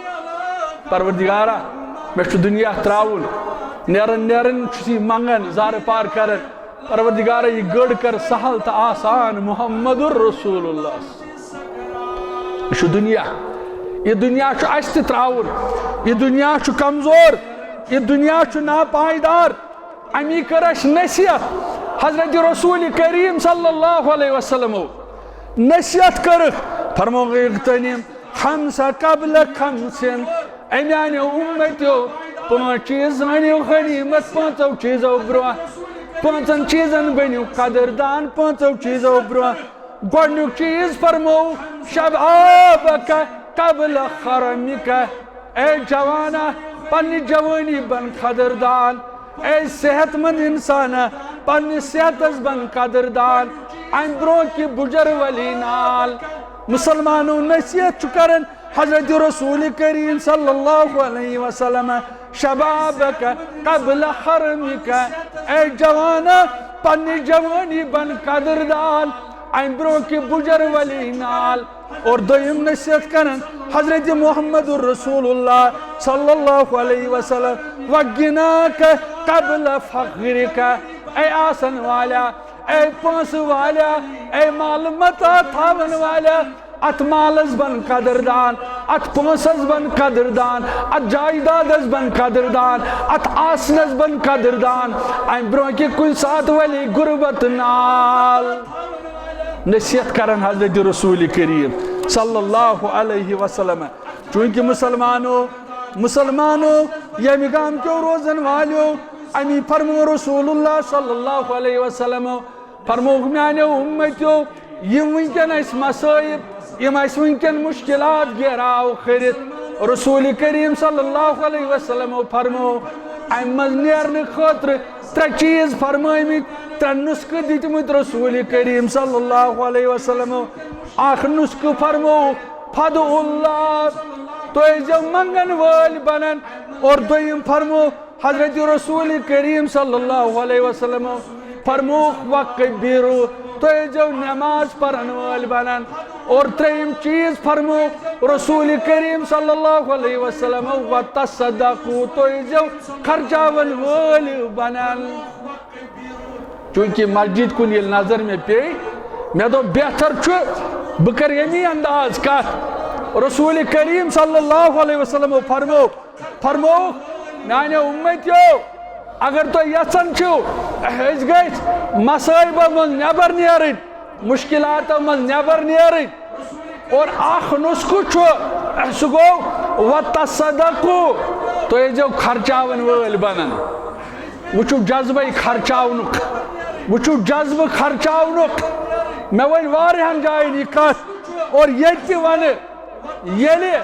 پروردگارا، مےٚ چھُ دُنیا ترٛاوُن، نیران نیران چھُس یہِ منٛگان، زارٕ پار کران۔ پروردگارا، یہِ گٔر کر سہل تہٕ آسان محمد رسول اللہ۔ یہِ چھُ دُنیا، یہِ دُنیا چھُ اَسہِ تہِ ترٛاوُن، یہِ دُنیا چھُ کمزور، یہِ دُنیا چھُ ناپائیدار۔ اَمی کٔر اَسہِ نصیحت۔ حضرت رسول کریم صلی اللہ علیہ وسلمو نصیحت کٔرٕکھ، فرمووُکھ، "اغتنم خمس قبل خمس"، اے میانیو امتیو، پانٛژھ چیٖز زٲنِو غنیمت پانٛژو چیٖزو برونٛہہ، پانٛژن چیٖزن بٔنِو قدردان پانٛژو چیٖزو برونٛہہ۔ گۄڈٕنیُک چیٖز فرموو، "شبابک قبل حرمک"، اے جوانا، پننہِ جوانی بن قدردان، اے صحت مند انسانا، پننہِ صحتس بن قدردان، امہِ برونٛہہ کہِ بُجر ولی نال۔ مسلمانو، نصیحت چھُ کران حضرت رسول کریم صلی اللہ علیہ وسلم، "شبابک قبل حرمک"، اے جوانا، پننہِ جوانی بن قدردان، امہِ برونٛہہ کہِ بُجر ولی نال۔ اور دوٚیِم نصیحت کران حضرت محمد رسول اللہ صلی اللہ علیہ وسلم، "وغناک قبل فقرک"، اے آسن والا، اے پونٛسہٕ والا، اے مال متاع تھاون والا، اتھ مالس بن قدردان، اتھ پونٛسس بن قدردان، اتھ جائیدادس بن قدردان، اتھ آسنس بن قدردان، امہِ برونٛہہ کہِ کُنہِ ساتہٕ ولی غربت نال۔ نصیحت کران حضرت رسول کریم صلی اللہ علیہ وسلم۔ چونکہ مسلمانو، مسلمانو، ییٚمہِ گامہٕ کیو روزن والیو، امی فرمو رسول اللہ صلی اللہ علیہ وسلم، فرمووُکھ، میانیو امتیو، یِم وٕنکیٚن اَسہِ مصائب، یِم اَسہِ وٕنکیٚن مشکلات گیراو کٔرِتھ، رسول کریم صلی اللہ علیہ وسلمو فرمو، امہِ منٛز نیرنہٕ خٲطرٕ ترٛےٚ چیٖز فرمٲومٕتۍ، ترٛےٚ نسخہٕ دِتمٕتۍ رسول کریم صلی اللہ علیہ وسلمو۔ اکھ نسخہٕ فرمووُکھ، "فدعوا اللہ"، تُہۍ ٲسۍزیو منگن وٲلۍ بنان۔ اور دوٚیِم فرمو حضرت رسول کریم صلی اللہ علیہ وسلم، فرمووُکھ، "وکبروا"، تُہۍ ٲسۍزیو نماز پرن وٲلۍ بنان۔ اور ترٛیٚیِم چیٖز فرمو رسول کریم صلی اللہ علیہ وسلم، "وتصدقوا"، تُہۍ ٲسۍزیو خرچاون وٲلۍ بنان۔ چونکہ مسجد کُن ییٚلہِ نظر مےٚ پیٚیہِ، مےٚ دوٚپ، بہتر چھُ بہٕ کرٕ ییٚمی انداز کتھ۔ رسول کریم صلی اللہ علیہ وسلم فرمو، فرمو، میانیو امتیو، اگر تُہۍ یژھان چھِو أسۍ گٔژھۍ مصائبو منٛز نٮ۪بر نیرٕنۍ، مشکلاتو منٛز نٮ۪بر نیرٕنۍ، اور اکھ نسخہٕ چھُ، سُہ گوٚو، "وتصدقوا"، تُہۍ ٲسۍزیو خرچاون وٲلۍ بنان۔ وٕچھِو جذبے خرچاونُک، وٕچھِو جذبہٕ خرچاونُک۔ مےٚ وَنہِ واریاہَن جایَن یہِ کَتھ، اور ییٚتہِ تہِ وَنہٕ، ییٚلہِ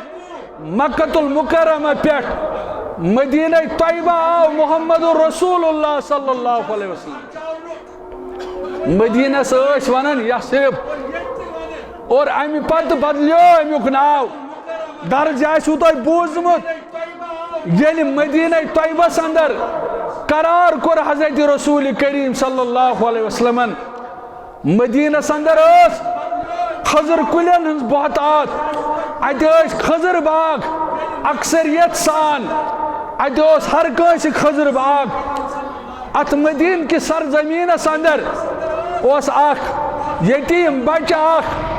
مکۃ المکرمہ پٮ۪ٹھ مدینہ طیبہ آو محمد رسول اللہ صلی اللہ علیہ وسلم، مدینس ٲسۍ ونان یثرب، اور امہِ پتہٕ بدلیو امیُک ناو۔ درج آسِوٕ تۄہہِ بوٗزمُت، ییٚلہِ مدینہ طیبس اندر قرار کوٚر حضرت رسول کریم صلی اللہ علیہ وسلمن، مدینس اندر ٲس خضر کُلٮ۪ن ہٕنٛز بہتات، اتہِ ٲسۍ خضر باغ اکثریت سان، اتہِ اوس ہر کٲنٛسہِ خضر باغ۔ اتھ مدینہ کِس سرزمینس اندر اوس اکھ یتیم بچہ اکھ۔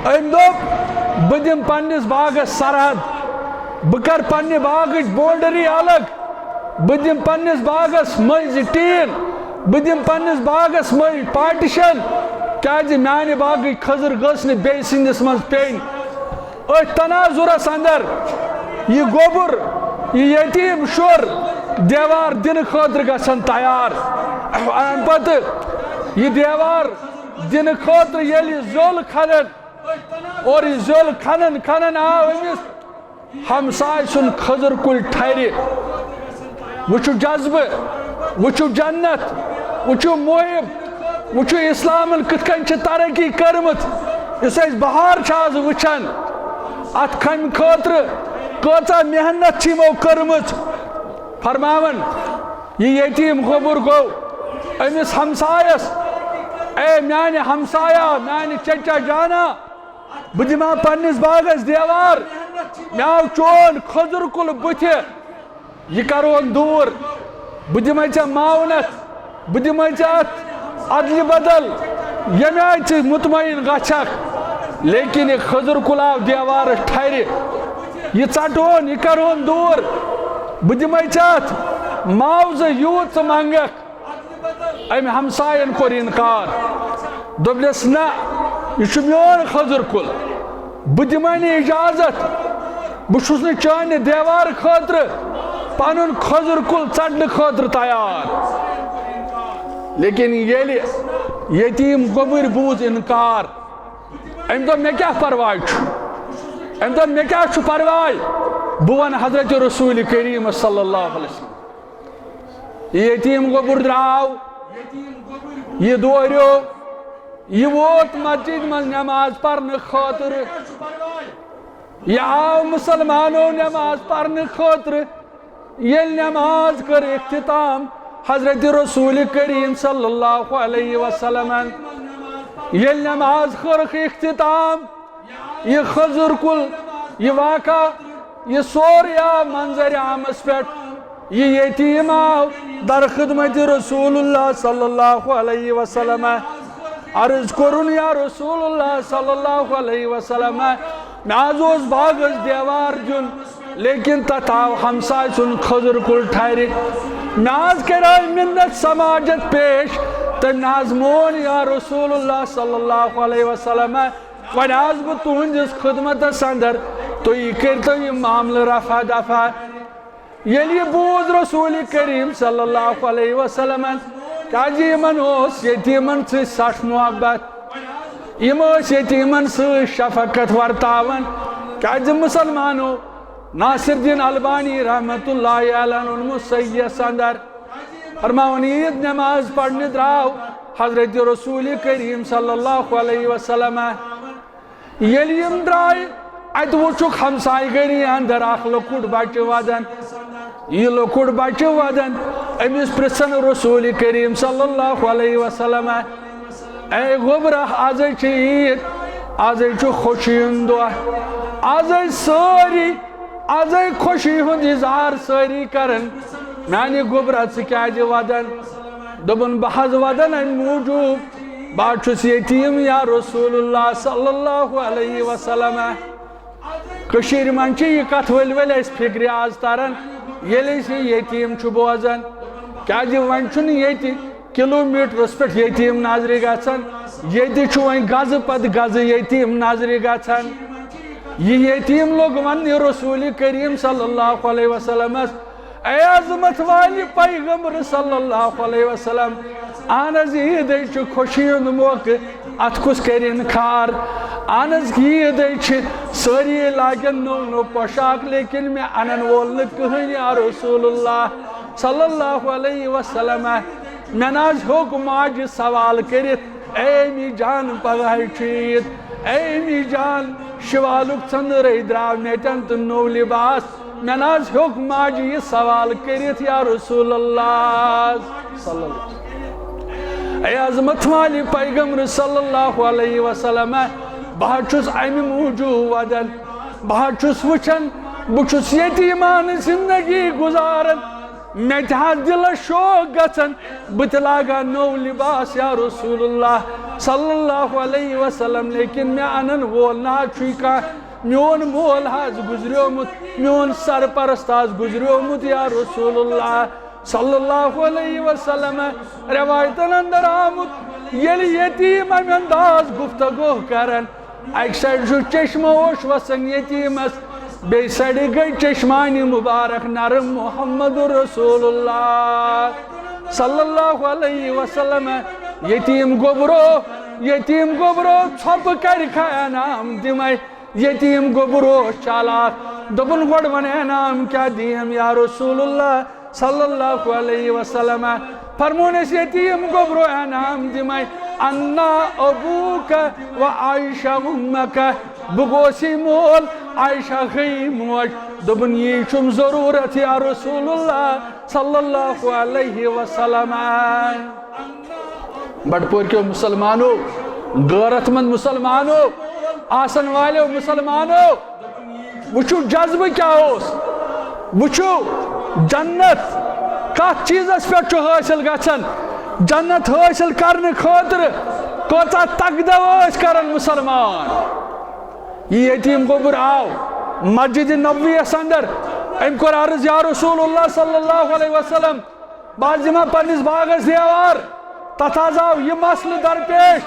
أمۍ دوٚپ، "بہٕ دِمہٕ پننِس باغس سرحد، بہٕ کرٕ پننہِ باغٕچ boundary الگ، بہٕ دِمہٕ پننِس باغس مٔنٛزۍ ٹیٖن، بہٕ دِمہٕ پننِس باغس مٔنٛزۍ partition، کیازِ میانہِ باغٕچ خٔزٕر گٔژھ نہٕ بیٚیہِ سٕنٛدِس منٛز پیٚنۍ۔" أتھۍ تناظرس اندر یہِ گوٚبُر، یہِ یتیم شُر دیوار دِنہٕ خٲطرٕ گژھان تیار۔ امہِ پتہٕ یہِ دیوار دِنہٕ خٲطرٕ ییٚلہِ یہِ زیوٚل کھنن، اور یہِ زیوٚل کھنن کھنن آو أمِس ہمساے سُنٛد خٔزٕر کُلۍ ٹھرِ۔ وٕچھِو جذبہٕ، وٕچھِو جنت، وٕچھِو محب، وٕچھِو اسلامن کِتھ کٔنۍ چھِ ترقی کٔرمٕژ۔ یُس أسۍ بہار چھِ آز وٕچھان، اتھ کامہِ خٲطرٕ کۭژاہ محنت چھِ یِمو کٔرمٕژ۔ فرماوان، یہِ یتیم گوٚبُر گوٚو أمِس ہمسایس، "اے میانہِ ہمسایا، میانہِ چچا جانا، بہٕ دِمہٕ ہا پننِس باغس دیوار، مےٚ آو چون خٔزٕر کُل بٕتھِ، یہِ کرون دوٗر، بہٕ دِمے ژےٚ معاونت، بہٕ دِمے ژےٚ اتھ ادلہِ بدل، ییٚمہِ آیہِ ژٕ مطمئن گژھکھ۔" لیکن یہِ خٔزٕر کُل آو دیوارس ٹھرِ۔ یہِ ژٹون، یہِ کرون دوٗر، بہٕ دِمے ژےٚ اتھ معاوضہٕ یوٗت ژٕ منگکھ۔ أمۍ ہمساین کوٚر انکار، دوٚپنس، نہ، یہِ چھُ میون خٔزٕر کُل، بہٕ دِمے نہٕ اجازت، بہٕ چھُس نہٕ چانہِ دیوار خٲطرٕ پنُن خٔزٕر کُل ژٹنہٕ خٲطرٕ تیار۔ لیکن ییٚلہِ یتیٖم گوٚبٕرۍ بوٗز انکار، أمۍ دوٚپ، مےٚ کیٛاہ پرواے چھُ؟ أمۍ دوٚپ، مےٚ کیٛاہ چھُ پرواے؟ بہٕ وَنہٕ حضرت رسول کریم صلی اللہ علیہ وسلم۔ یہِ یتیٖم گوٚبُر درٛاو، یہِ دوریو، یہِ ووت مسجد منٛز نماز پرنہٕ خٲطرٕ۔ یہِ آو مسلمانو نماز پرنہٕ خٲطرٕ۔ ییٚلہِ نماز کٔر اختتام حضرت رسول کریم صلی اللہ علیہ وسلمن، ییٚلہِ نماز کٔرٕکھ اختتام، یہِ خٔزٕر کُل، یہِ واقعہ، یہِ سورُے آو منظر عامس پٮ۪ٹھ۔ یہِ یتیٖم آو در خدمت رسول اللہ صلی اللہ علیہ وسلم۔ عرض کوٚرُن، یا رسول اللہ صلی اللہ علیہ وسلم، مےٚ حظ اوس باغس دیوار دیُن، لیکن تتھ آو ہمسایہِ سُنٛد خٔزٕر کُل ٹھرِ۔ مےٚ حظ کریو منت سماجت پیش، تہٕ مےٚ حظ مون، یا رسول اللہ صلی اللہ علیہ وسلم، وۄنۍ آس بہٕ تُہنٛدِس خدمتس اندر، تُہۍ کٔرۍتو یہِ معاملہٕ رفع دفع۔ ییٚلہِ یہِ بوٗز رسول کریم صلی اللہ علیہ وسلمن، کیازِ یِمن اوس یتیٖمن سۭتۍ سخ محبت، یِم ٲسۍ یتیٖمن سۭتۍ شفقت ورتاوان۔ کیازِ مسلمانو، ناصر الدین البانی رحمت اللہ علیہ اوٚنمُت صحیحس اندر، فرماوان، عید نماز پرنہِ درٛاو حضرت رسول کریم صلی اللہ علیہ وسلم۔ ییٚلہِ یِم درٛاے، اتہِ وُچھُکھ ہمسایہِ گٔری اندر اکھ لۄکُٹ بچہِ ودان۔ یہِ لۄکُٹ بچہِ ودان، أمِس پرژھن رسول کریم صلی اللہ علیہ وسلم، اے گوٚبرا، ازے چھِ عید، ازے چھُ خوشی ہُنٛد دۄہ، ازے سٲری، ازے خوشی ہُنٛد اظہار سٲری کران، میانہِ گوٚبرا، ژٕ کیازِ ودان؟ دوٚپُن، بہٕ حظ ودان امہِ موٗجوٗب، بہٕ حظ چھُس یتیٖم، یا رسول اللہ صلی اللہ علیہ وسلم۔ کٔشیٖرِ منٛز چھِ یہِ کتھ ؤلۍ ؤلۍ اسہِ فکرِ آز تران، ییٚلہِ أسۍ یہِ یتیٖم چھُ بوزان۔ کیازِ وۄنۍ چھُنہٕ ییٚتہِ کلوٗمیٖٹرس پٮ۪ٹھ یتیٖم نظرِ گژھان، ییٚتہِ چھُ وۄنۍ گزٕ پتہٕ گزٕ یتیٖم نظرِ گژھان۔ یہِ یتیٖم لوٚگ وننہِ رسول کریم صلی اللہ علیہ وسلمس، اے عظمت والہِ پیغمبر صلی اللہ علیہ وسلم، اہن حظ، عیدے چھُ خوشی ہُنٛد موقعہٕ، اتھ کُس کرِ انکار؟ اہن حظ، عیدے چھِ، سٲری لاگن نوٚو نوٚو پوشاک، لیکن مےٚ انن وول نہٕ کٕہٕنۍ، یا رسول اللہ صلی اللہ علیہ وسلم۔ مےٚ نہ حظ ہیوٚک ماجہِ سوال کٔرِتھ، اے امی جان، پگاہ چھُ عید، اے امی جان، شوالُک ژٔنٛدٕرے درٛاو مےٚ تٮ۪ن تہٕ نوٚو لباس۔ مےٚ نہ حظ ہیوٚک ماجہِ یہِ سوال کٔرِتھ، یا رسول اللہ صلی اللہ۔ اے عظمت والہِ پیغمبر صلی اللہ علیہ وسلم، بہٕ حظ چھُس امہِ موٗجوٗب ودان، بہٕ حظ چھُس وٕچھان، بہٕ چھُس یتیٖمانہٕ زندگی گُزاران، مےٚ تہِ حظ دِلس شوق گژھان، بہٕ تہِ لاگہٕ ہا نوٚو لباس، یا رسول اللہ صلی اللہ علیہ وسلم، لیکن مےٚ انن وول نہ حظ چھُے کانٛہہ۔ میون مول حظ گُزریومُت، میون سرپرست حظ گُزریومُت، یا رسول اللہ صلی اللہ علیہ وسلم۔ روایتن اندر آمُت، ییٚلہِ یتیٖم امہِ انداز گفتگو کرن، اکہِ سایڈٕ چھُ چشمہٕ اوش وسان یتیٖمس، بیٚیہِ سایڈٕ گٔے چشمانہِ مبارک نرم، محمد رسول اللہ صلی اللہ علیہ وسلم۔ یتیٖم گوٚبرو، یتیٖم گوٚبرو، ژھۄپہٕ کرِ کھا انعام دِمے۔ یتیٖم گوٚبرو اوس چالاک، دوٚپُن، گۄڈٕ وَن انعام کیٛاہ دِیم یا رسول اللہ صلی اللہ علیہ وسلم۔ فرمونس، یتیٖم گوٚبرو، انعام دِمے، انا ابوک و عائشہ امک، بہٕ گوسی مول، عائشہ گٔیی موج۔ دوٚپُن، یی چھُم ضروٗرت یا رسول اللہ صلی اللہ علیہ وسلم۔ بٹپور کیو مسلمانو، غیرت مند مسلمانو، آسن والو مسلمانو، وٕچھِو جذبہٕ کیٛاہ اوس، وٕچھِو جنت کتھ چیٖزس پٮ۪ٹھ چھُ حٲصِل گژھان۔ جنت حٲصِل کرنہٕ خٲطرٕ کۭژاہ تگدو ٲسۍ کران مسلمان۔ یہِ یتیٖم گوٚبُر آو، مسجد نبوی یس اندر۔ أمۍ کوٚر عرض، یا رسول اللہ صلی اللہ علیہ وسلم، بہٕ حظ دِمہٕ ہا پننِس باغس دیوار۔ تتھ حظ آو یہِ مسلہٕ درپیش۔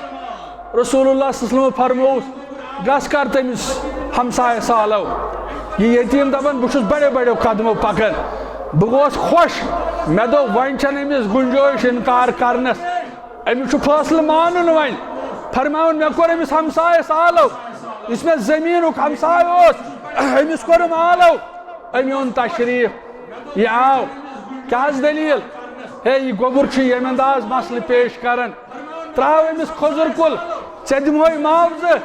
رسول اللہ صلی اللہ علیہ وسلم فرمووُس، گژھ کر تٔمِس ہمسایس آلو۔ یہِ یتیٖم دپان، بہٕ چھُس بڑیو بڑیو قدمو پکان، بہٕ گوس خۄش، مےٚ دوٚپ وۄنۍ چھنہٕ أمِس گُنجٲیِش انکار کرنس۔ أمِس چھُ فٲصلہٕ مانُن وۄنۍ۔ فرماوُن، مےٚ کوٚر أمِس ہمسایس آلو، یُس مےٚ زٔمیٖنُک ہمسایہِ اوس، أمِس کوٚرُم آلو۔ أمۍ اوٚن تشریٖف، یہِ آو، کیٛاہ حظ دٔلیٖل؟ ہے، یہِ گوٚبُر چھُ ییٚمہِ انداز مسلہٕ پیش کران۔ ترٛاو أمِس کھٔزٕر کُل، ژےٚ دِمہوے معاوضہٕ۔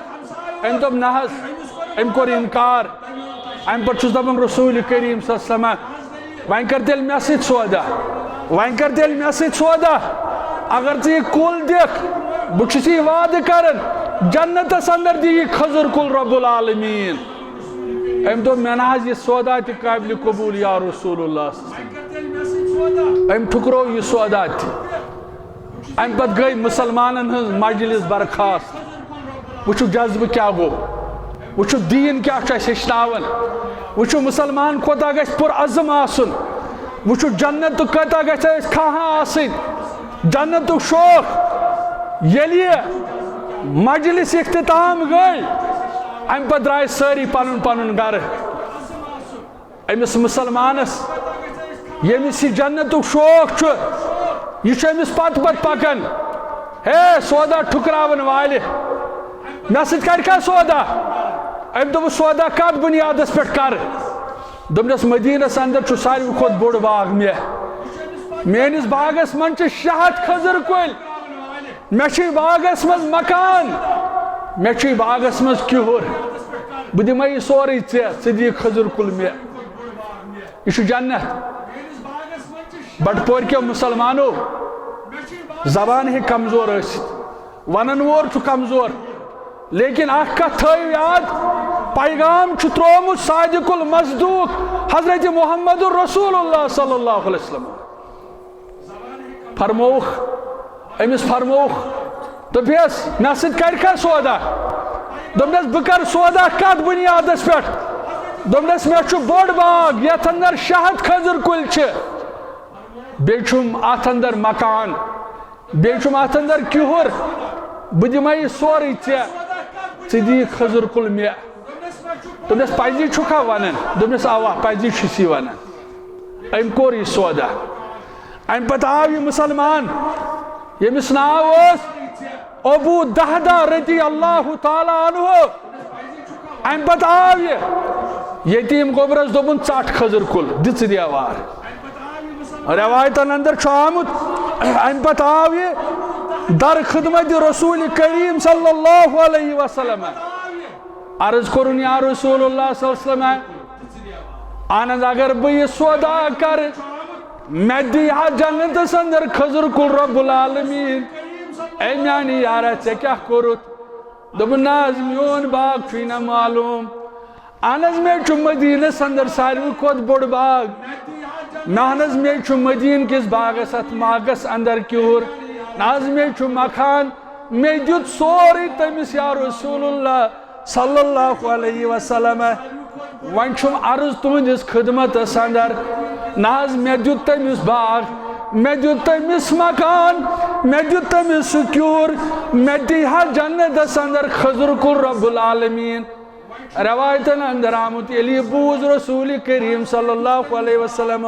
أمۍ دوٚپ، نہ حظ، أمۍ کوٚر انکار۔ اَمہِ پتہٕ چھُس دَپان رسول کریم صلی اللہ علیہ وسلم، وۄنۍ کر تیٚلہِ مےٚ سۭتۍ سودا، وۄنۍ کر تیٚلہِ مےٚ سۭتۍ سودا۔ اگر ژٕ یہِ کُل دِکھ، بہٕ چھُس یہِ وعدٕ کران، جنتس اندر دِ یہِ کھٔزٕر کُل رب العالمین۔ أمۍ دوٚپ، مےٚ نہ حظ یہِ سودا تہِ قابل قبول یا رسول اللہ۔ أمۍ ٹھُکرو یہِ سودا تہِ۔ اَمہِ پتہٕ گٔے مُسلمانن ہٕنٛز مجلس برخاست۔ وٕچھِو جذبہٕ کیٛاہ گوٚو، وٕچھِو دیٖن کیٛاہ چھُ اَسہِ ہیٚچھناوان، وٕچھِو مُسلمان کوٗتاہ گژھِ پُرعزم آسُن، وٕچھِو جنت کۭژاہ گژھِ اَسہِ خواہاں آسٕنۍ، جنتُک شوق۔ ییٚلہِ یہِ مجلس اختتام گٔے، اَمہِ پتہٕ درٛاے سٲری پنُن پنُن گرٕ۔ أمِس مُسلمانس، ییٚمِس یہِ جنتُک شوق چھُ، یہِ چھُ أمِس پتہٕ پتہٕ پکان۔ ہے، سودا ٹھُکراون والہِ، مےٚ سۭتۍ کرکھا سودا؟ أمۍ دوٚپُس، سودا کتھ بُنیادس پٮ۪ٹھ کرٕ؟ دوٚپنس، مدیٖنس اندر چھُ ساروی کھۄتہٕ بوٚڑ باغ مےٚ۔ میٲنِس باغس منٛز چھِ شےٚ ہتھ کھٔزٕر کُلۍ۔ مےٚ چھُے باغس منٛز مکان، مےٚ چھُے باغس منٛز کِہُر۔ بہٕ دِمے یہِ سورُے ژےٚ، ژٕ دِ یہِ کھٔزٕر کُل مےٚ۔ یہِ چھُ جنت۔ بٹپورکیو مُسلمانو، زبان ہیٚکہِ کمزور ٲسِتھ، ونن وول چھُ کمزور، لیکن اکھ کتھ تھٲیِو یاد، پیغام چھُ ترٛوومُت صادق المصدوق حضرت محمد رسول اللہ صلی اللہ علیہ وسلم۔ فرمووُکھ، أمِس فرمووُکھ، دوٚپیس، مےٚ سۭتۍ کرِکھا سودا؟ دوٚپنس، بہٕ کرٕ سودا کتھ بُنیادس پٮ۪ٹھ؟ دوٚپنس، مےٚ چھُ بوٚڑ باغ، یتھ اندر شےٚ ہتھ کھٔزٕر کُلۍ چھِ، بیٚیہِ چھُم اتھ اندر مکان، بیٚیہِ چھُم اتھ اندر کِہُر، بہٕ دِمے یہِ سورُے ژےٚ، ژٕ دِ یہِ کھٔزٕر کُل مےٚ۔ دوٚپنس، پزی چھُکھا ونان؟ دوٚپنس، اوا، پزی چھُس یہِ ونان۔ أمۍ کوٚر یہِ سودا۔ اَمہِ پتہٕ آو یہِ مُسلمان، ییٚمِس ناو اوس ابو دہدہ رضی اللہ تعالیٰ عنہ۔ اَمہِ پتہٕ آو یہِ یتیٖم گوٚبرس، دوٚپُن، ژَٹ کھٔزٕر کُل، دِ ژٕ دیوار۔ رٮ۪وایتن اندر چھُ آمُت، اَمہِ پتہٕ آو یہِ در خدمت رسول کریم صلی اللہ علیہ وسلم۔ عرض کوٚرُن، یا رسول اللہ صلی اللہ علیہ وسلم، اہن حظ، اگر بہٕ یہِ سودا کرٕ، مےٚ دی ہا جنتس اندر کھٔزٕر کُل رب العالمین۔ اے میانہِ یارا، ژےٚ کیٛاہ کوٚرُتھ؟ دوٚپُن، نہ حظ، میون باغ چھُے نہ معلوم۔ اہن حظ، مےٚ چھُ مدیٖنس اندر ساروی کھۄتہٕ بوٚڑ باغ۔ نہ حظ، مےٚ چھُ مدیٖنہٕ کِس باغس اتھ ماگس اندر کیُہُر۔ نہ حظ، مےٚ چھُ مکان۔ مےٚ دیُت سورُے تٔمِس، یا رسول اللہ صلی اللہ علیہ وسلم۔ وۄنۍ چھُم عرض تُہنٛدِس خدمتس اندر، نہ حظ، مےٚ دیُت تٔمِس باغ، مےٚ دیُت تٔمِس مکان، مےٚ دیُت تٔمِس سُہ کیوٗر، مےٚ دی ہا جنتس اندر کھٔزٕر کُل رب العالمین۔ رٮ۪وایتن اندر آمُت، ییٚلہِ یہِ بوٗز رسول کریم صلی اللہ علیہ وسلم،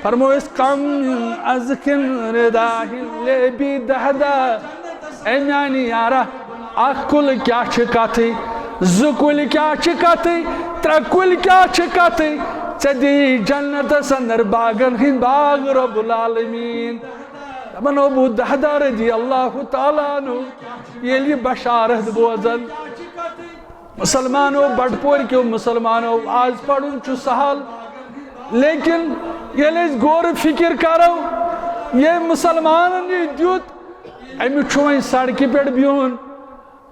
فرمووُس، کم از کن رداہ لبی دہدہ۔ اے میانہِ یارا، اکھ کُل کیٛاہ چھِ کتھٕے، زٕ کُلۍ کیٛاہ چھِ کتھٕے، ترٛےٚ کُلۍ کیٛاہ چھِ کتھٕے، ژےٚ دی جنتس اندر باغن ہٕنٛدۍ باغ رب العالمین۔ دپان ابو دہدہ رضی اللہ تعالیٰ عنہ، ییٚلہِ یہِ بشارت بوزان، مسلمانو، بٹپورکیو مسلمانو، آز پرُن چھُ سہل، لیکن ییٚلہِ أسۍ غور فکر کرو، ییٚمۍ مسلمانن یہِ دیُت، أمِس چھُ وۄنۍ سڑکہِ پٮ۪ٹھ بِہُن،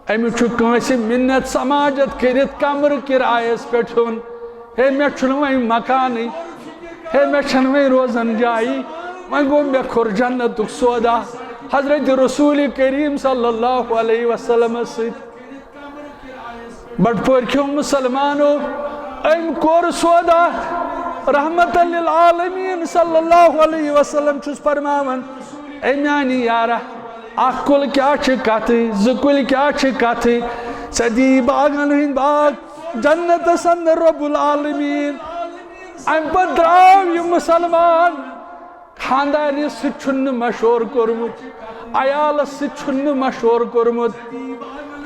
أمِس چھُ کٲنٛسہِ منت سماجت کٔرِتھ کمرٕ کرایس پٮ۪ٹھ ہیوٚن، ہے، مےٚ چھُنہٕ وۄنۍ مکانٕے، ہے، مےٚ چھَنہٕ وۄنۍ روزن جایی۔ وۄنۍ گوٚو، مےٚ کوٚر جنتُک سودا حضرت رسول کریم صلی اللہ علیہ وسلمس سۭتۍ۔ بٹپورکیو مسلمانو، أمۍ کوٚر سودا۔ رحمت للعالمین صلی اللہ علیہ وسلم چھُس فرماوان، اے میانہِ یارہ، اکھ کُل کیٛاہ چھِ کتھٕے، زٕ کُلۍ کیٛاہ چھِ کتھٕے، ژےٚ دی باغن ہٕنٛدۍ باغ جنتس اندر رب العالمین۔ امہِ پتہٕ درٛاو یہِ مسلمان۔ خاندارنہِ سۭتۍ چھُنہٕ مشورٕ کوٚرمُت، عیالس سۭتۍ چھُنہٕ مشورٕ کوٚرمُت۔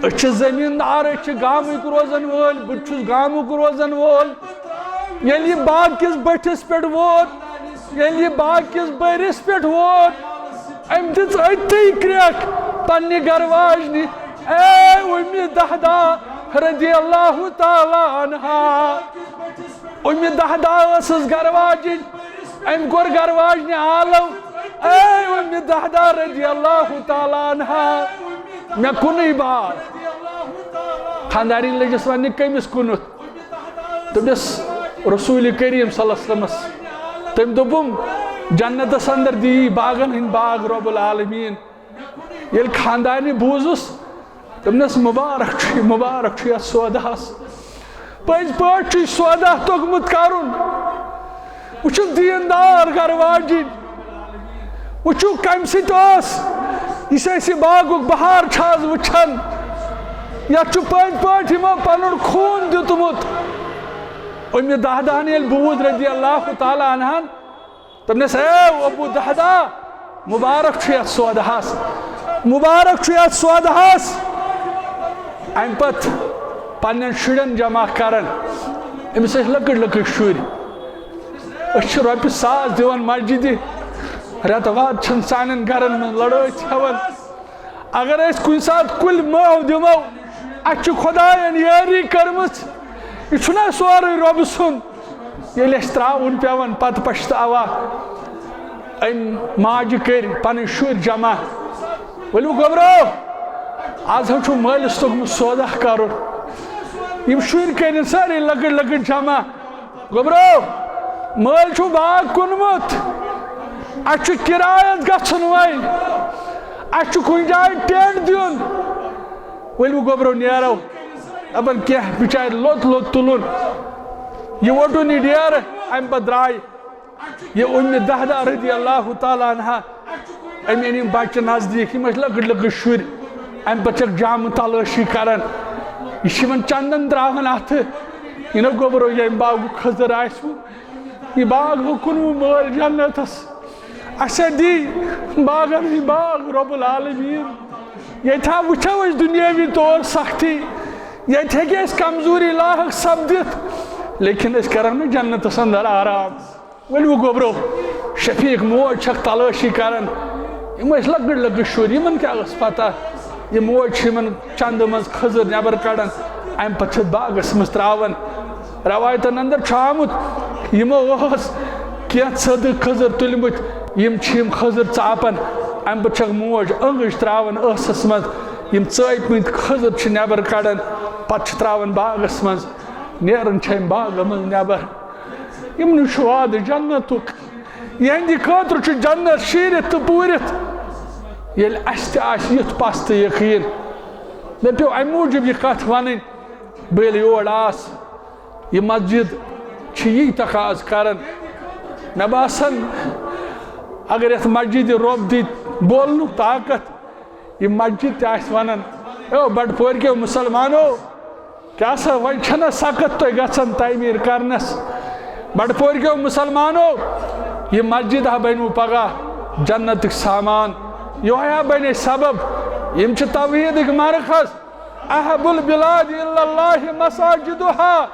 أسۍ چھِ زٔمیٖندار، أسۍ چھِ گامٕکۍ روزن وٲلۍ، بہٕ تہِ چھُس گامُک روزن وول۔ ییٚلہِ یہِ باغ کِس بٔٹھِس پٮ۪ٹھ ووت، ییٚلہِ یہِ باغ کِس بٔرِس پٮ۪ٹھ ووت، أمۍ دِژ أتی کرٛٮ۪کھ پننہِ گرٕ واجنہِ، اے اُمہِ دہدا رضی اللہ تعالیٰ عنہا۔ اُمہِ دہدا ٲسٕس گرٕ واجِنۍ، أمۍ کوٚر گرٕ واجنہِ عالم، اے اُمہِ دہدا رضی اللہ تعالیٰ عنہا، مےٚ کُنُے باغ۔ خاندارِنۍ لٔجِس وننہِ، کٔمِس کُنُتھ؟ دوٚپنس، رسول کریم صلی اللہ علیہ وسلمس۔ تٔمۍ دوٚپُم، جنتس اندر دی باغن ہٕنٛدۍ باغ رب العالمین۔ ییٚلہِ خاندارنہِ بوٗزُس، دوٚپنس، مُبارک چھُ، مُبارک چھُ یتھ سوداہس۔ پٔزۍ پٲٹھۍ چھُ یہِ سودا توٚگمُت کرُن۔ وٕچھِو دیٖندار گرٕ واجِنۍ، وٕچھِو کمہِ سۭتۍ اوس، یُس اَسہِ یہِ باغُک بہار چھُ آز وٕچھان، یتھ چھُ پٔزۍ پٲٹھۍ یِمو پنُن خوٗن دیُتمُت۔ اُمہِ دہدہن ییٚلہِ بوٗز رضی اللہ تعالیٰ عنہن، دوٚپنس، اے ابو دہدا، مُبارک چھُ یتھ سوداہس، مُبارک چھُ یتھ سوداہس۔ امہِ پتہٕ پننٮ۪ن شُرٮ۪ن جمع کران، أمِس ٲسۍ لۄکٕٹۍ لۄکٕٹۍ شُرۍ، أسۍ چھِ رۄپیہِ ساس دِوان مسجدِ، رٮ۪تہٕ واد چھِنہٕ سانٮ۪ن گرن منٛز لڑٲے ژھٮ۪وان۔ اگر أسۍ کُنہِ ساتہٕ کُلۍ مٲو دِمو، اَسہِ چھِ خۄدایَن یٲری کٔرمٕژ۔ یہِ چھُنہ سورُے رۄبہٕ سُنٛد؟ ییٚلہِ اَسہِ ترٛاوُن پٮ۪وان، پَتہٕ پَشتاوا۔ أمۍ ماجہِ کٔرۍ پَنٕنۍ شُرۍ جمع۔ ؤلِو گوٚبرو، آز حظ چھُ مٲلِس توٚگمُت سودا کَرُن۔ یِم شُرۍ کٔرِن سٲری لۄکٕٹۍ لۄکٕٹۍ جمع۔ گوٚبرو، مٲلۍ چھُ باغ کُنمُت، اَسہِ چھُ کِرایَس گژھُن وۄنۍ، اَسہِ چھُ کُنہِ جایہِ ٹینٹ دیُن۔ ؤلِو گوٚبرو نیرو، دَپان کینٛہہ بِچارِ لوٚت لوٚت تُلُن، یہِ ووٚٹُن یہِ ڈیرٕ، اَمہِ پَتہٕ درٛاے یہِ اُمہِ دہدہ رضی اللہ تعالیٰ عنہا۔ أمۍ أنۍ یِم بچہٕ نزدیٖک، یِم ٲسۍ لۄکٕٹۍ لۄکٕٹۍ شُرۍ۔ اَمہِ پتہٕ چھکھ جامہٕ تلٲشی کران، یہِ چھِ یِمن چندن تراوان اَتھٕ۔ یہِ نہ گوٚبرو، ییٚمہِ باغُک خٔزٕر آسہِ وُ، یہِ باغ ہُہ کُنوُہ مٲلۍ جنتس۔ اَسہِ دی باغن ہٕنٛدۍ باغ رب العالمین۔ ییٚتہِ ہا وٕچھو أسۍ دُنیٲوی طور سختی، ییٚتہِ ہیٚکہِ اَسہِ کمزوری لاحق سپدِتھ، لیکن أسۍ کرو نہٕ جنتس اندر آرام۔ ؤلِو گوٚبرو، شفیق موج چھکھ تلٲشی کران۔ یِم ٲسۍ لۄکٕٹۍ لۄکٕٹۍ شُرۍ، یِمن کیٛاہ ٲس پتہ؟ یہِ موج چھِ یِمن چندٕ منٛز خٔزٕر نٮ۪بر کڑان، اَمہِ پتہٕ چھِ باغس منٛز تراوان۔ رٮ۪وایتن اندر چھُ آمُت، یِمو اوس کینٛہہ ژھٔدٕ خٔزٕر تُلمٕتۍ، یِم چھِ یِم خٔزٕر ژاپان۔ اَمہِ پتہٕ چھکھ موج أنٛگٕج تراوان ٲسس منٛز، یِم ژٲپۍ مٕتۍ خٔزٕر چھِ نٮ۪بر کڑان، پتہٕ چھِ تراوان باغس منٛز۔ نیران چھِ اَمہِ باغہٕ منٛز نٮ۪بر۔ یِمنٕے چھُ وعدٕ جنتُک۔ یِہنٛدِ خٲطرٕ چھُ جنت شیٖرِتھ تہٕ پوٗرِتھ۔ ییٚلہِ اَسہِ تہِ آسہِ یُتھ پَس تہٕ یقیٖن۔ مےٚ پیوٚو اَمہِ موٗجوٗب یہِ کَتھ وَنٕنۍ۔ بہٕ ییٚلہِ یور آس، یہِ مسجد چھِ یی تقاضہٕ کران۔ مےٚ باسان، اگر یَتھ مسجدِ رۄب دی بولنُک طاقت، یہِ مسجد تہِ آسہِ وَنان، "او بَٹہٕ پورکیو مُسلمانو، کیٛاہ سا وۄنۍ چھَنہ سخت تۄہہِ گژھان تعمیٖر کرنَس؟ بَٹہٕ پورکیو مُسلمانو، یہِ مسجد ہا بَنِوٕ پگاہ جنتٕکۍ سامان، یِہوٚے ہا بَنہِ سبب۔ یِم چھِ توحیٖدٕکۍ مرکز، احب البلاد الا اللہ مساجدہا،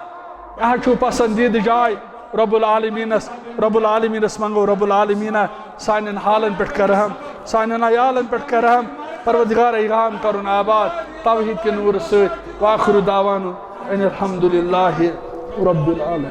یہِ ہا چھُ پسندیدٕ جاے رب العالمینس۔ رب العالمینس منگو، رب العالمینا سانٮ۪ن حالن پٮ۪ٹھ کر رحم، سانٮ۪ن عیالن پٮ۪ٹھ کر رحم۔ پروردگار، یہِ گام کرُن آباد توحید کہِ نور سۭتۍ۔ وآخر دعوانا ان الحمد للہ رب العالمین۔